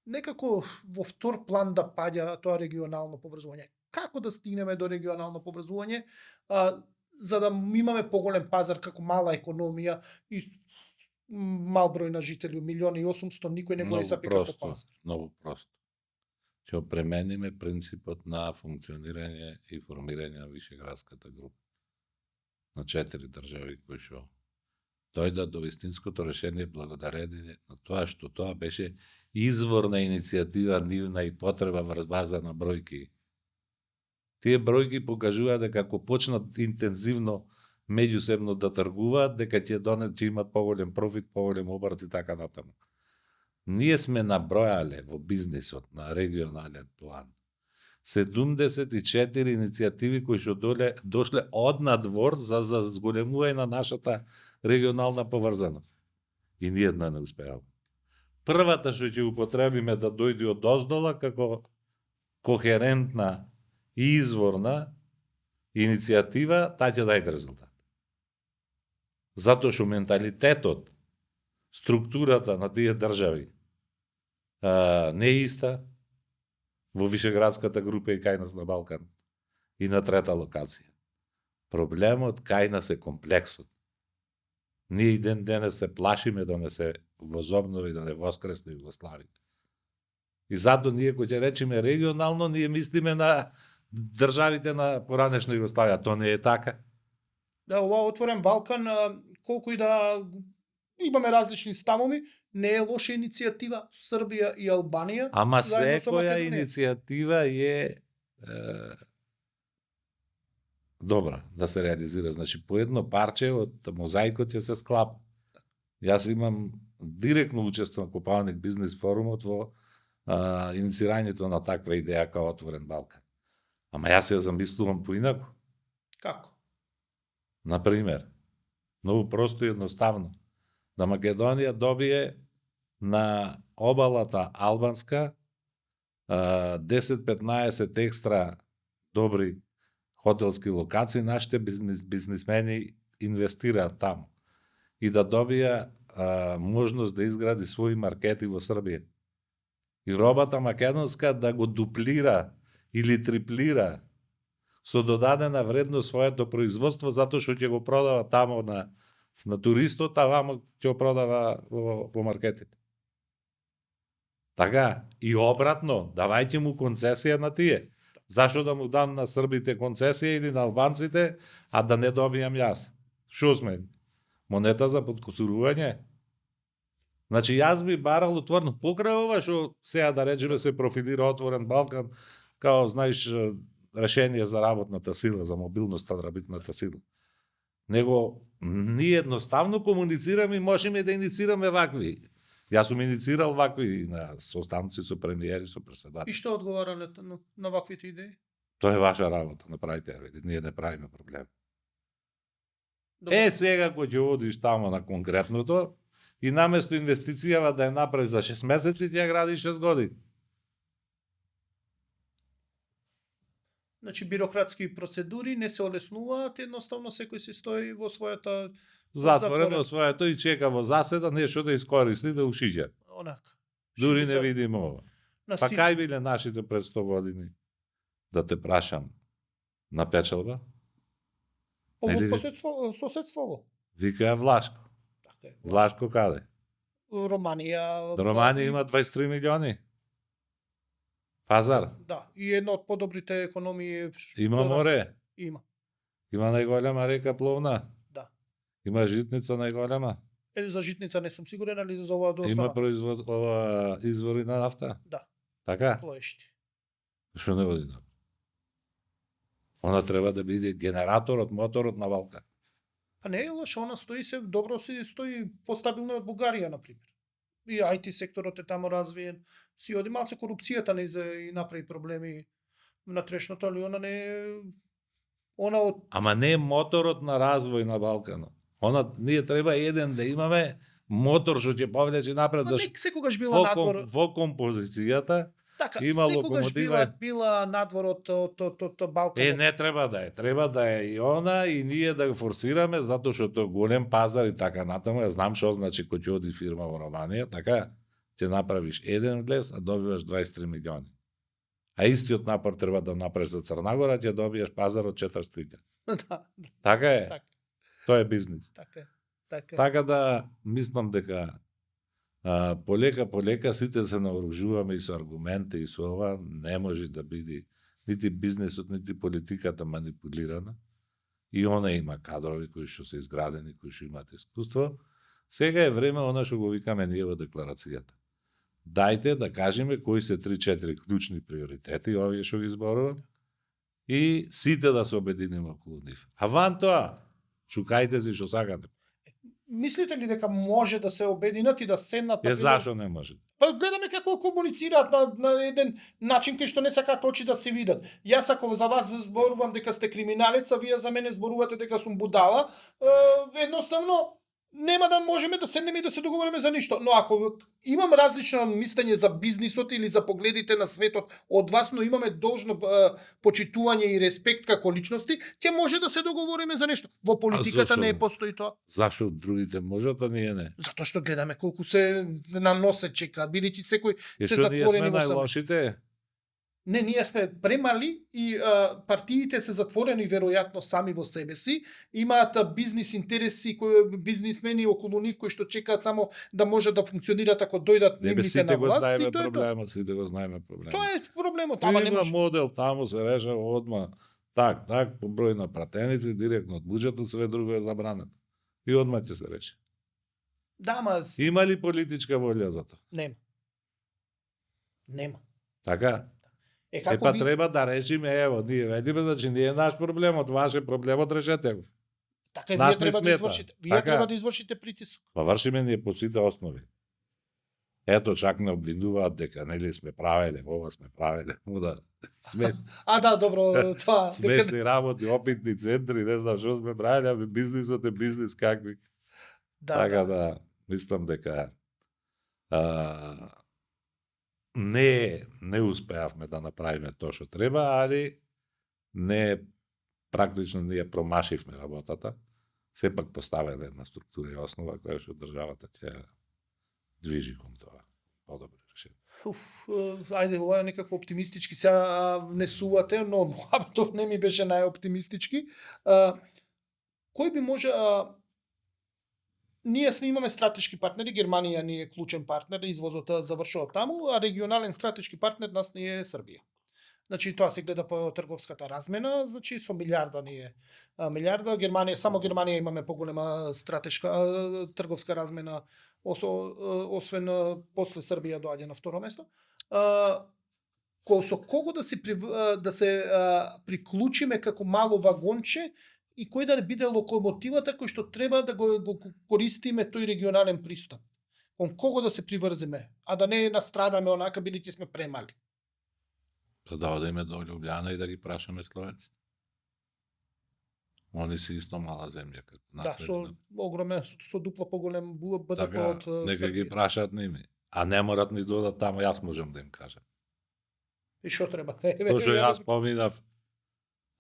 некако во втор план да паѓа тоа регионално поврзување. Како да стигнеме до регионално поврзување, за да имаме поголем пазар како мала економија и мал број на жители, 1.800.000, никој не го есапи како пазар. Многу просто. Ќе премениме принципот на функционирање и формирање на Вишеградската група. На 4 држави кои што дојдат до вистинското решение благодарение на тоа што тоа беше изворна иницијатива нивна и потреба врз база на бројки. Тие бројки покажуваат дека ако почнат интензивно меѓусебно да тргуваат, дека ќе имат поголем профит, поголем обрт и така натаму. Ние сме набројале во бизнисот на регионален план 74 иницијативи кои што дошле од надвор за зголемување на нашата регионална поврзаност. И ни една не успеала. Првата што ќе употребиме да дојде од оздола како кохерентна и изворна иницијатива, таа ќе даде резултат. Затоа што менталитетот, структурата на тие држави не е иста во Вишеградската група и кај нас на Балкан и на трета локација. Проблемот кај нас е комплексот. Ние и ден денес се плашиме да не се возобнови, да не воскресне Југославија. И затоа ние кој ќе речеме регионално, ние мислиме на државите на поранешна Југославија. Тоа не е така. Да, ова отворен Балкан, колку и да имаме различни ставови, не е лоша иницијатива Србија и Албанија. Ама секоја иницијатива е добра да се реализира. Значи, по едно парче од мозаикот ќе се склапа. Јас имам директно учество на Копалник бизнес форумот во инициирањето на таква идеја као отворен Балкан. Ама јас ја замислувам поинаку. Како? Например, многу просто и едноставно, да Македонија добие на обалата албанска 10-15 екстра добри хотелски локации, нашите бизнисмени инвестираат таму и да добија можност да изгради своји маркети во Србија. И робата македонска да го дуплира или триплира со додадена вредност своето производство, затоа што ќе го продава тамо на туристот, а вамо ќе го продава во маркетите. Така, и обратно, давајте му концесија на тие. Зашо да му дам на србите концесија или на албанците, а да не добијам јас? Шо сме? Монета за подкусурување? Значи, јас би барал отворено покрај ова, што сега да речеме се профилира Отворен Балкан, као, знаеш, решение за работната сила, за мобилноста на работната сила. Него, ние едноставно комуницираме и можеме да иницираме вакви. Јас сум иницирал вакви на состанци со премиери, со председатели. И што одговара на ваквите идеи? Тоа е ваша работа, направите ја, ние не правиме проблем. Добро. Сега кој ќе одиш тамо на конкретното, и наместо инвестицијава да ја направи за 6 месеци, ќе ја гради 6 години. Значи, бирократски процедури не се олеснуваат, едноставно секој се стои во својата Затворено во своето и чека во заседа нешто да искористи да ушиѓа. онак. Дури не шибица видимо ова. на Па сит. кај биле нашите пред 100 години? Да те прашам. На печалба? Ово Нели ви- соседство. Викаа Влашко. Така е. Влашко каде? Романија. Романија има 23 милиони. Пазар. Да, и една од подобрите економии. Има за раз- море. Има. Има најголема река пловна. Да. Има житница најголема. За житница не сум сигурен, али за ова доста. Има извори на нафта. Да, Така? плоешти. Што не води напред? Она треба да биде генераторот, моторот на Балкан. Па не е лошо, она стои се добро, си стои постабилно од Бугарија, например. И IT секторот е таму развиен. Си оди малце корупцијата не и направи проблеми на трешното, али она не е... Она од... Ама не моторот на развој на Балканот. Ние треба еден да имаме мотор што ќе повлече напред, Па зашто не секогаш била надвор... во композицијата Така, има секогаш локомотива. била надвор од Балканот. не треба да е. Треба да е и она и ние да го форсираме, затоа што тоа голем пазар и така натаму. Ја знам што значи кој ќе оди фирма во Романија, така ќе направиш еден влез, а добиваш 23 милиони. А истиот напор треба да направиш за Црнагора, ќе добиеш пазар од 400.000. Да, Така е. така, Тоа е бизнис. така е. Така е. Така да мислам дека полека сите се наоружуваме и со аргументи и со ова, не може да биде нити бизнесот, нити политиката манипулирана. И она има кадрови кои што се изградени, кои што имаат искуство. Сега е време она што го викаме ние во декларацијата. Дајте да кажеме кои се 3-4 клучни приоритети, овие што ги зборувам, и сите да се обединиме околу нив. А ван тоа, чукајте си што сакате. Мислите ли дека може да се обединат и да седнат Зашо не може? Па гледаме како комуницираат на еден начин кој што не сакаат очи да се видат. Јас ако за вас зборувам дека сте криминалец, а вие за мене зборувате дека сум будала, едноставно нема да можеме да седнеме и да се договориме за ништо. Но ако имам различно мислење за бизнисот или за погледите на светот од вас, но имаме должно почитување и респект како личности, ќе може да се договориме за нешто. Во политиката зашо не не? постои тоа. Зашо другите можат, а ние не? Затоа што гледаме колку се на носе чекаат, бидејќи секој И се што ние затворени сме во себе. најлошите? Не, ние сме премали и партиите се затворени веројатно сами во себе си, имаат бизнис интереси, бизнисмени околу нив кои што чекаат само да можат да функционираат ако дојдат Не бе, нивните сите на го власт и знаеме тоа е тоа. проблемот, сите го знаеме проблемот. Тоа е проблемот, ама не Има може. модел, таму се решава одма так, по број на пратеници, директно од буџетот, све друго е забрането. И одма ќе се реши. Да, ама Има ли политичка волја за тоа? нема. Нема. Така? Како Па ви... треба да решиме, ево, ние видиме, значи не е наш проблемот, ваше проблемот, решете го. Така нас вие не треба да смета. извршите. Вие Така. треба да извршите притисок. Па вршиме ние по сите основи. Ето, чак не обвинуваат дека нели сме правеле, ова сме правеле, да сме Да, добро, тоа. смешни работи, опитни центри, не знам што сме правеле, ами бизнисот е бизнис какви. Така да, мислам дека не успеавме да направиме тоа што треба, али не практично ние промашивме работата, сепак поставена една структура и основа која што државата ќе движи кон тоа подобро решение. Ајде, ова е некако оптимистички. Сега не сувате, но муабетов не ми беше најоптимистички. Кој би може... ние сме имаме стратешки партнери, Германија ни е клучен партнер, извозот завршува таму, а регионален стратешки партнер нас ни е Србија. Значи тоа се гледа по трговската размена, значи со милиарда ни е. Милиарда, Германија, само Германија имаме поголема стратешка трговска размена, освен после Србија доаѓа на второ место. Со кого да се приклучиме како мало вагонче и кој да биде локомотивата кој што треба да го користиме тој регионален пристап. Кон кого да се приврземе, а да не настрадаме онака бидејќи сме премали. Па да одиме до Љубљана и да ги прашаме словенците. Они се исто мала земја како нас. Да, со огромен, со дупло поголем БДП така, од нека ги прашаат ними. А не морат ни додат таму, јас можам да им кажам. И што треба? Тоа што јас поминав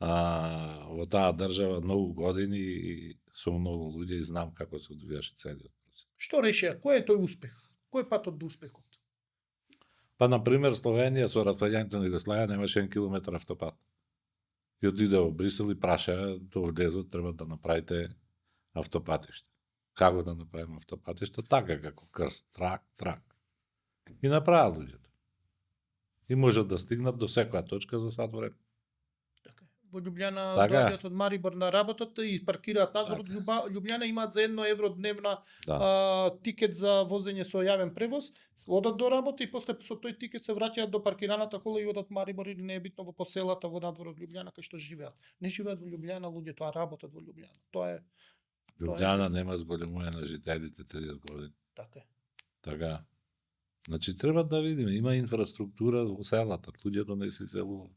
во таа држава многу години и со многу луѓе и знам како се одвијаше целиот процес. Што решија? Кој е тој успех? Кој е патот до успехот? Па, например, Словенија со распаѓањето на Југославија немаше 1 километар автопат. И отиде во Брисел и праша до вдезот треба да направите автопатиште. Како да направиме автопатиште? Така како крст, трак. И направа луѓето. И можат да стигнат до секоја точка за сат време. Во Љубљана Така. доаѓаат од Марибор на работата и паркираат назад од Љубљана, имаат за 1 евро дневна тикет за возење со јавен превоз, одат до работа и после со тој тикет се враќаат до паркираната кола и одат Марибор или не е битно во поселата во надвор од Љубљана кај што живеат. Не живеат во Љубљана луѓето, а работат во Љубљана. Тоа е Љубљана нема зголемување на жителите 30 години. така. Така. Значи треба да видиме, има инфраструктура во селата, луѓето не се иселуваат.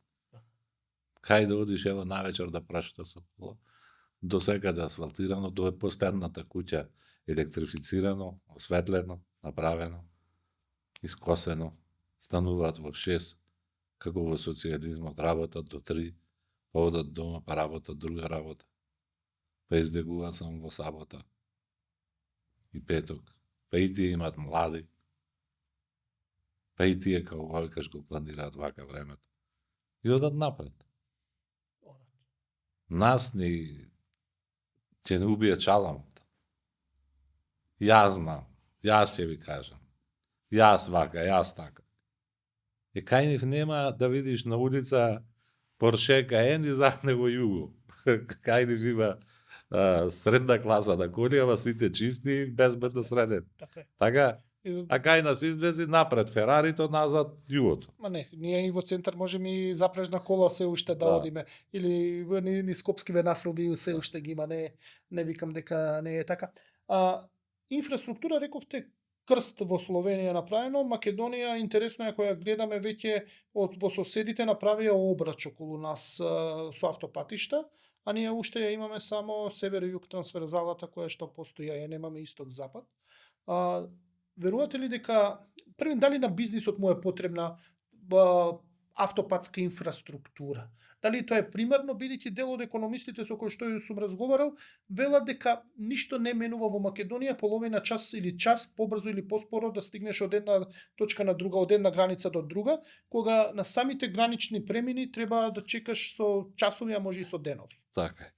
Кај да одиш ево навечер да прашате со кола, до секаде асфалтирано, до последната куќа електрифицирано, осветлено, направено, искосено, стануваат во 6, како во социјализмот, работат до 3, па одат дома, па работат друга работа, па издегуваат само во сабота и петок, па и тие имаат млади, па и тие како викаш го планираат вака времето и одат напред. Нас ќе не убие чаламот. Јас знам, јас ќе ви кажам. Јас вака, јас така. И кај нив нема да видиш на улица Порше Каен и зад него Југо. Кај нив има средна класа на колијава, сите чисти, безбедно среден. Така? А кај нас излези напред Ферарито, назад Југото. Ма не, ние и во центар можеме и запрежна кола се уште да одиме. Или ни скопскиве населби се уште ги има, не викам дека не е така. Инфраструктура, рековте, крст во Словенија направено, Македонија интересно е која гледаме веќе во соседите направија обрач околу нас со автопатишта, а ние уште ја имаме само север-југ трансферзалата која што постои, ја немаме исток-запад. Верувате ли дека првен дали на бизнисот му е потребна автопатска инфраструктура? Дали тоа е примерно, бидејќи дел од економистите со кои што сум разговарал, велат дека ништо не менува во Македонија, половина час или час побрзо или поспоро да стигнеш од една точка на друга, од една граница до друга, кога на самите гранични премини треба да чекаш со часови, а може и со денови. Така е.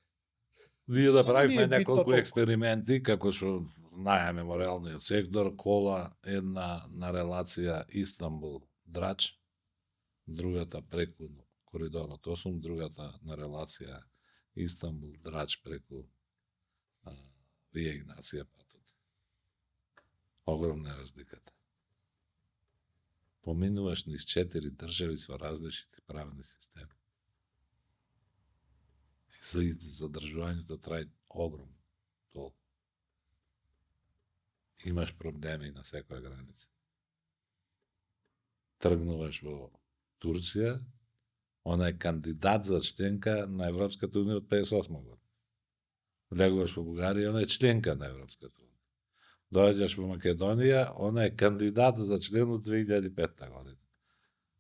Ние да правиме битно неколку толку. експерименти, како што знаеме во реалниот сектор, кола една на релација Истанбул-Драч, другата преку коридорот 8, другата на релација Истанбул-Драч преку Вија Игнација патот. Огромна е разликата. Поминуваш низ 4 држави со различити правни системи. И задржувањето трае огромно. Толку. Имаш проблеми на секоја граница. Тргнуваш во Турција, она е кандидат за членка на Европската унија од 58 година. Влегуваш во Бугарија, она е членка на Европската унија. Доаѓаш во Македонија, она е кандидат за член од 2005 година.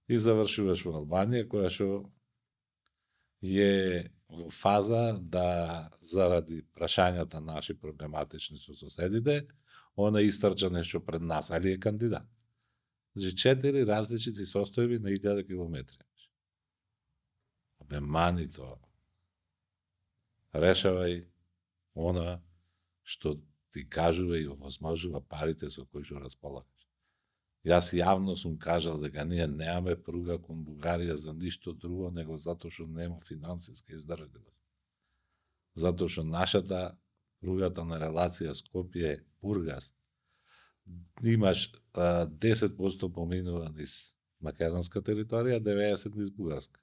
И завршуваш во Албанија, која што е во фаза да заради прашањата наши проблематични со соседите, она истрча нешто пред нас, али е кандидат. Значи 4 различити состојби на 1000 километри. Абе мани тоа. Решавај она што ти кажува и овозможува парите со кои што располагаш. Јас јавно сум кажал дека ние немаме пруга кон Бугарија за ништо друго, него затоа што нема финансиска издржливост. Затоа што нашата пругата на релација Скопје-Бургас имаш 10% поминува низ македонска територија, 90% низ бугарска.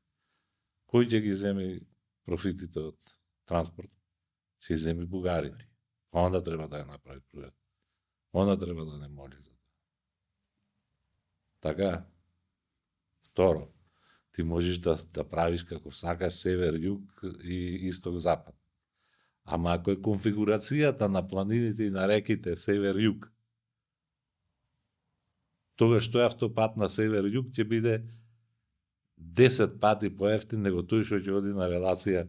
Кој ќе ги земи профитите од транспорт? Ќе земи Бугарија. Онда треба да ја направи пругата. Онда треба да не моли за тоа. Така, второ, ти можеш да правиш како сакаш север-југ и исток-запад. Ама ако е конфигурацијата на планините и на реките север-југ, тогаш тој автопат на север-југ ќе биде 10 пати поевтин него тој што ќе оди на релација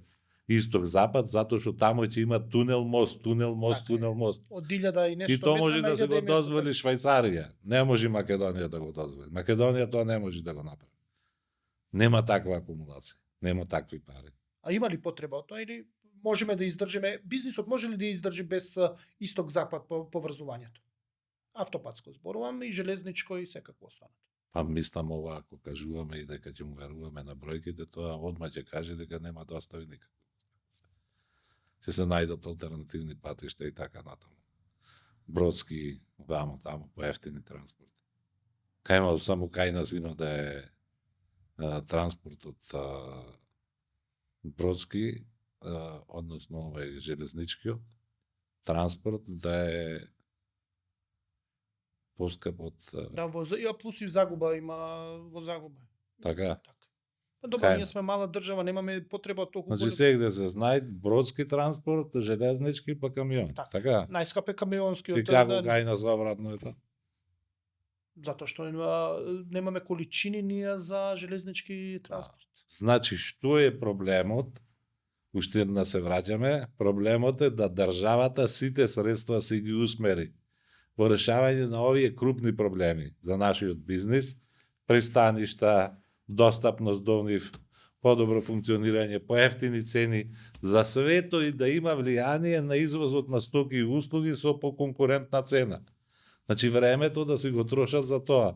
исток-запад, затоа што таму ќе има тунел-мост. Од 1000 и нешто И тоа може метра да на се го 1500. дозволи Швајцарија. Не може Македонија да го дозволи. Македонија тоа не може да го направи. Нема таква акумулација. Нема такви пари. А има ли потреба од тоа или можеме да издржиме, бизнисот може ли да издржи без исток-запад поврзувањето? Автопатско зборувам и железничко и секако останато. Па мислам ова, ако кажуваме и дека ќе му веруваме на бројките, тоа одма ќе каже дека нема достави никако. Ќе се најдат алтернативни патишта и така натаму. Бродски, вамо таму, поевтини транспорт. Кај има само кај нас има да е транспорт од бродски, односно овај железничкиот транспорт да е поскап од Да, плюс и загуба има во загуба. така. Па добро, Кај? ние сме мала држава, немаме потреба од толку Значи сегде се знае бродски транспорт, железнички па камион. Така. Најскап е камионскиот. И како кај нас обратно е тоа? Затоа што немаме количини ние за железнички транспорт. Значи, што е проблемот? Уште една се враќаме. Проблемот е да државата сите средства се ги усмери во решавање на овие крупни проблеми за нашиот бизнис, пристаништа, достапност до нив, подобро функционирање, поевтини цени, за свето и да има влијание на извозот на стоки и услуги со поконкурентна цена. Значи, времето да си го трошат за тоа,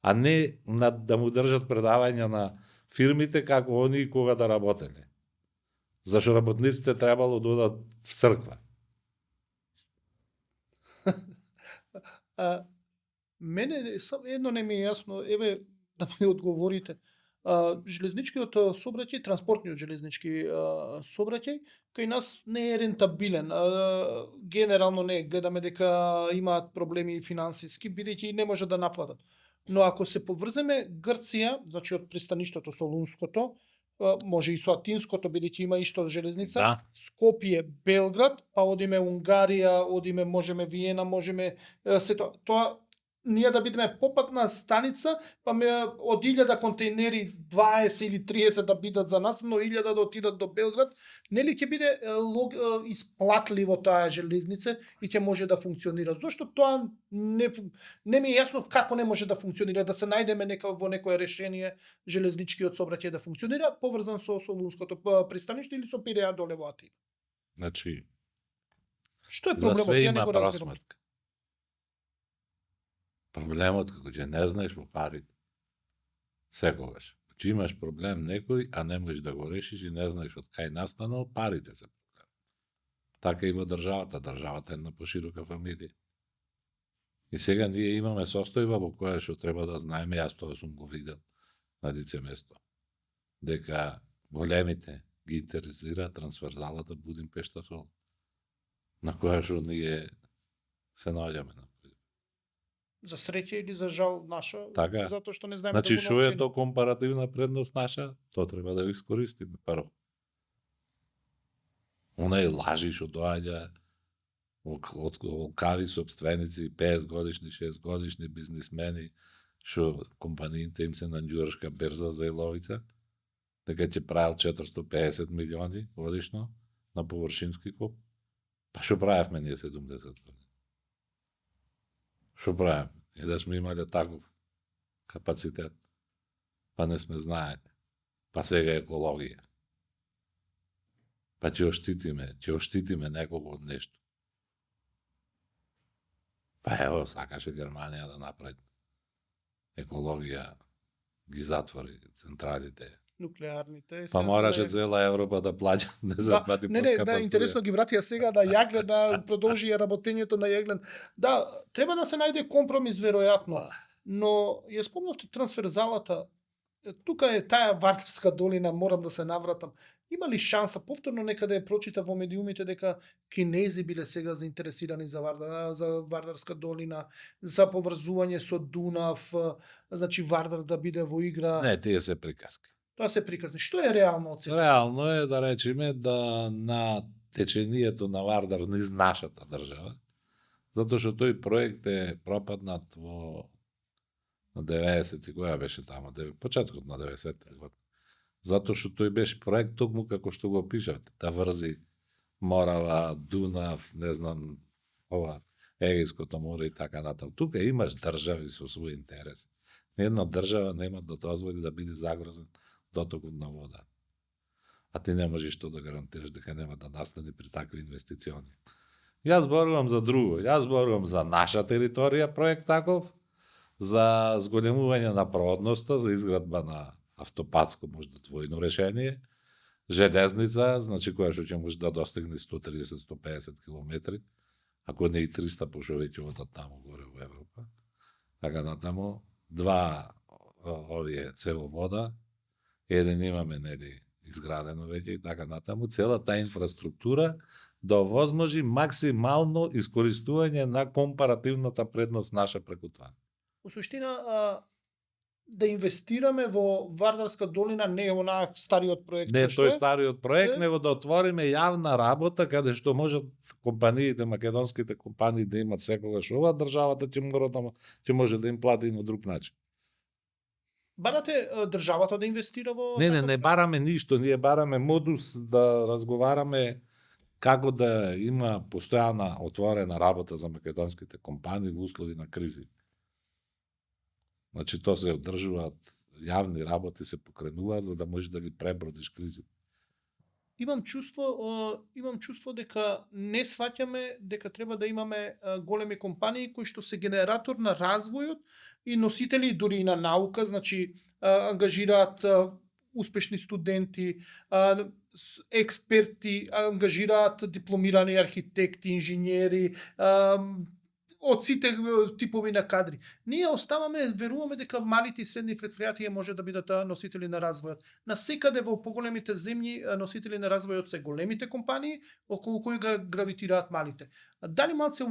а не да му држат предавања на фирмите како они кога да работеле. Зашто работниците требало да одат в црква. Мене едно не ми е јасно, еве да ми одговорите. Железничкиот сообраќај, транспортниот железнички сообраќај кај нас не е рентабилен. Генерално не, гледаме дека имаат проблеми финансиски, бидејќи не може да наплатат. Но ако се поврземе Грција, значи од пристаништото Солунското, може и со Атинското, бидејќи има исто железница, Да. Скопје, Белград, па одиме Унгарија, одиме, можеме Виена, можеме се тоа ние да бидеме попатна станица, па од 1000 контейнери 20 или 30 да бидат за нас, но 1000 да отидат до Белград, нели ќе биде исплатливо таа железница и ќе може да функционира. Зошто тоа не ми е јасно како не може да функционира, да се најдеме во некое решение железничкиот сообраќај да функционира, поврзан со Солунското пристаниште или со Пиреа доле во Атина. Значи, Што е за проблемот? све Ја не има го разбирам. просметка. Проблемот како ќе не знаеш во парите. Секогаш. Че имаш проблем некој, а не можеш да го решиш и не знаеш од кај настанал, парите се проблем. Така и во државата. Државата е една поширока фамилија. И сега ние имаме состојба во која што треба да знаеме, јас тоа сум го видел на лице место, дека големите ги интересира трансверзалата Будимпешта-Сол, на која што ние се наоѓаме на. За среќа или за жал наша, Така. затоа што не знаеме Значи, да го што е навчиме. тоа компаративна предност наша? Тоа треба да го искористиме прво. Онај лажи што доаѓа од лукави собственици, 50 годишни, 6 годишни бизнисмени, што компаниите им се на њујоршка берза за иловица, дека ќе правил 450 милиони годишно на површински коп. Па што правевме ние 70 години? Што правевме? И да сме имале таков капацитет. Па не сме знаеле. Па сега екологија. Па ќе оштитиме некого од нешто. Па ево, сакаше Германија да направи екологија, ги затвори централите. Нуклеарните. Па мораше цела Европа да плаќа 10 пати поскапа струја. Интересно ги вратија сега на Јаглен, да продолжи работењето на Јаглен. Да, треба да се најде компромис веројатно, но ја спомнавте трансферзалата. Тука е таа Вардарска долина, морам да се навратам. Има ли шанса, повторно некаде ја прочита во медиумите дека кинези биле сега заинтересирани за Вардарска долина, за поврзување со Дунав, значи Вардар да биде во игра? Не, тие се приказки. Тоа се приказни. Што е реално од сето? Реално е да речеме да на течението на Вардар низ нашата држава, затоа што тој проект е пропаднат во 90-ти, која беше тамо, почетокот на 90-ти година. Затоа што тој беше проект токму како што го опишавте, да врзи Морава, Дунав, не знам, ова, Егејското море и така натаму. Тука имаш држави со свој интерес. Една држава нема да дозволи да биде загрозен дотокот на вода. А ти не можеш што да гарантираш дека нема да настане при такви инвестициони. Јас зборувам за друго. Јас зборувам за наша територија проект таков, за зголемување на проводноста, за изградба на автопатско можда двојно решение, железница, значи која што ќе може да достигне 130-150 километри, ако не и 300, пошто веќе одат таму горе во Европа. Така натаму, два овие цевовода, еден имаме нели изградено веќе и така натаму, целата инфраструктура да овозможи максимално искористување на компаративната предност наша преку тоа. Во суштина, да инвестираме во Вардарска долина, не онаа стариот проект. Не што тој е? стариот проект, него да отвориме јавна работа каде што можат компаниите, македонските компании да имат секогаш ова, државата ќе мора да ќе може да им плати и на друг начин. Барате државата да инвестира во Не бараме ништо, ние бараме модус да разговараме како да има постојана отворена работа за македонските компании во услови на кризи. Значи, тоа се одржуваат јавни работи, се покренуваат за да можеш да ги пребродиш кризите. Имам чувство дека не сваќаме дека треба да имаме големи компании кои што се генератор на развојот и носители дури и на наука, значи ангажираат успешни студенти, експерти, ангажираат дипломирани архитекти, инженери, од сите типови на кадри. Ние оставаме, веруваме дека малите и средни предпријатија може да бидат носители на развојот. Насекаде во поголемите земји носители на развојот се големите компании, околу кои гравитираат малите. Дали малце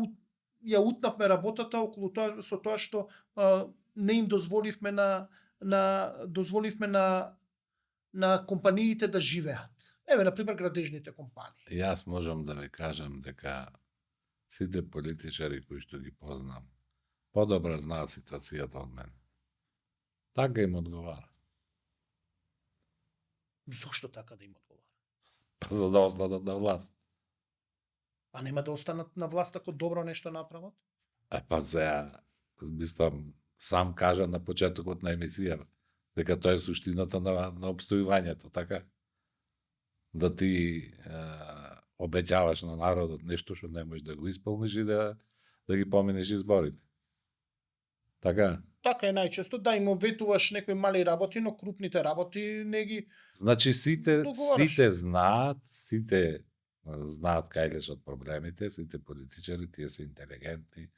ја утнавме работата околу тоа со тоа што не им дозволивме на компаниите да живеат. Еве, на пример, градежните компании. Јас можам да ви кажам дека сите политичари кои што ги познам подобро знаат ситуацијата од мен. Така им одговара. Зошто така да им одговара? Па за да останат на власт. А нема да останат на власт ако добро нешто направат? Па сега, мислам, сам кажа на почетокот на емисијава, дека тоа е суштината на обстојувањето, така? Да ти обеќаваш на народот нешто што не можеш да го исполниш и да ги поминеш изборите. Така? Така е најчесто, да им обветуваш некои мали работи, но крупните работи не ги... Значи сите договараш. сите знаат кај лежат проблемите, сите политичари, тие се интелигентни,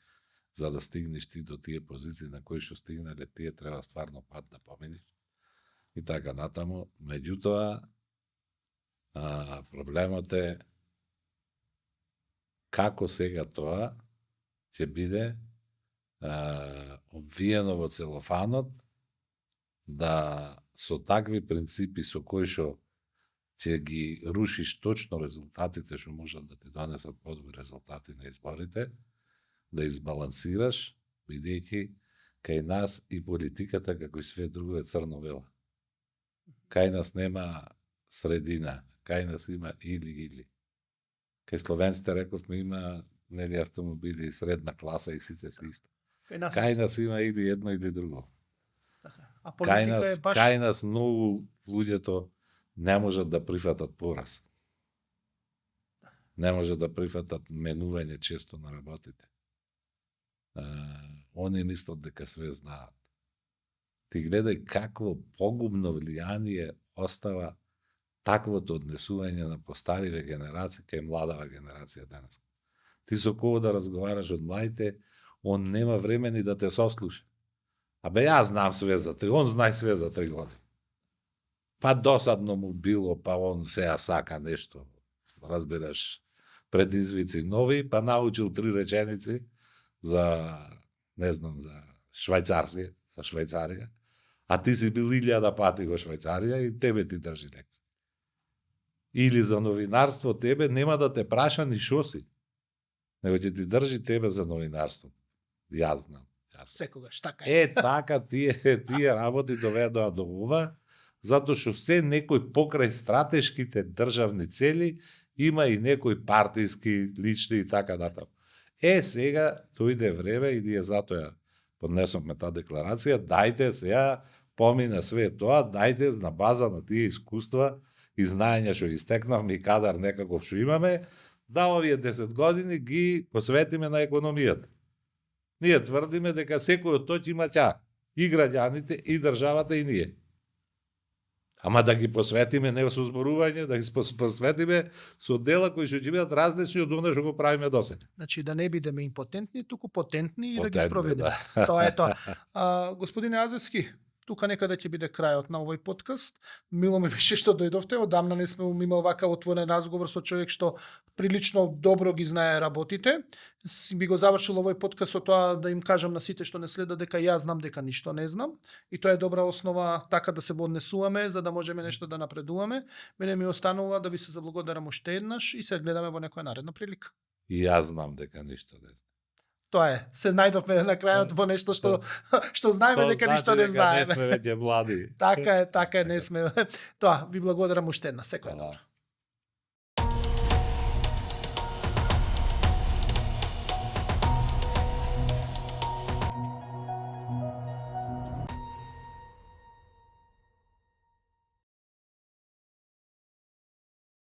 за да стигнеш ти до тие позиции на кои што стигнале, тие треба стварно пат да поминиш. И така натаму, меѓутоа, проблемот е како сега тоа ќе биде обвиено во целофанот, да со такви принципи со кои што ќе ги рушиш точно резултатите што можат да ти донесат подобри резултати на изборите, да избалансираш, бидејќи кај нас и политиката како и све друго е црно-бела. Кај нас нема средина, кај нас има или. Кај словенците рековме има нели автомобили средна класа и сите се исти. Кај нас има или едно или друго. А политика е баш... Кај нас многу луѓето не можат да прифатат пораз. Не можат да прифатат менување често на работите. Они мислат дека све знаат. Ти гледај какво погубно влијание остава таквото однесување на постариве генерации кај младава генерација денес. Ти со кого да разговараш од младите, он нема време ни да те сослуша. Абе, јас знам све за 3, он знае све за 3 години. Па досадно му било, па он сеја сака нешто, разбираш, предизвици нови, па научил 3 реченици за, не знам, за Швајцарија, а ти си бил 1000 пати во Швајцарија и тебе ти држи лекција. Или за новинарство тебе нема да те праша ни шо си, него ќе ти држи тебе за новинарство. Јас знам. Секогаш, така е. Така, тие работи доведоа до ова, затоа што се некој покрај стратешките државни цели има и некои партиски, лични и така натаму. Сега дојде време и ние затоа поднесовме таа декларација, дајте сега помина све тоа, дајте на база на тие искуства и знаења што ги стекнавме и кадар некаков што имаме, да овие 10 години ги посветиме на економијата. Ние тврдиме дека секој од тој има ќа, и граѓаните, и државата, и ние. Ама да ги посветиме не со зборување, да ги посветиме со дела кои што ќе бидат различни од она што го правиме досега. Значи да не бидеме импотентни, туку потентни и да ги спроведеме. Да. Тоа е тоа. Господине Азевски, тука некаде ќе биде крајот на овој подкаст. Мило ми беше што дојдовте, одамна не сме имал вака отворен разговор со човек што прилично добро ги знае работите. Би го завршил овој подкаст со тоа да им кажам на сите што не следат дека јас знам дека ништо не знам и тоа е добра основа така да се однесуваме за да можеме нешто да напредуваме. Мене ми останува да ви се заблагодарам уште еднаш и се гледаме во некоја наредна прилика. И јас знам дека ништо не знам. Тоа е. Се најдовме на крајот во нешто што знаеме дека ништо не знаеме. Не сме веќе млади. Така е, не сме. Тоа, ви благодарам уште една секоја.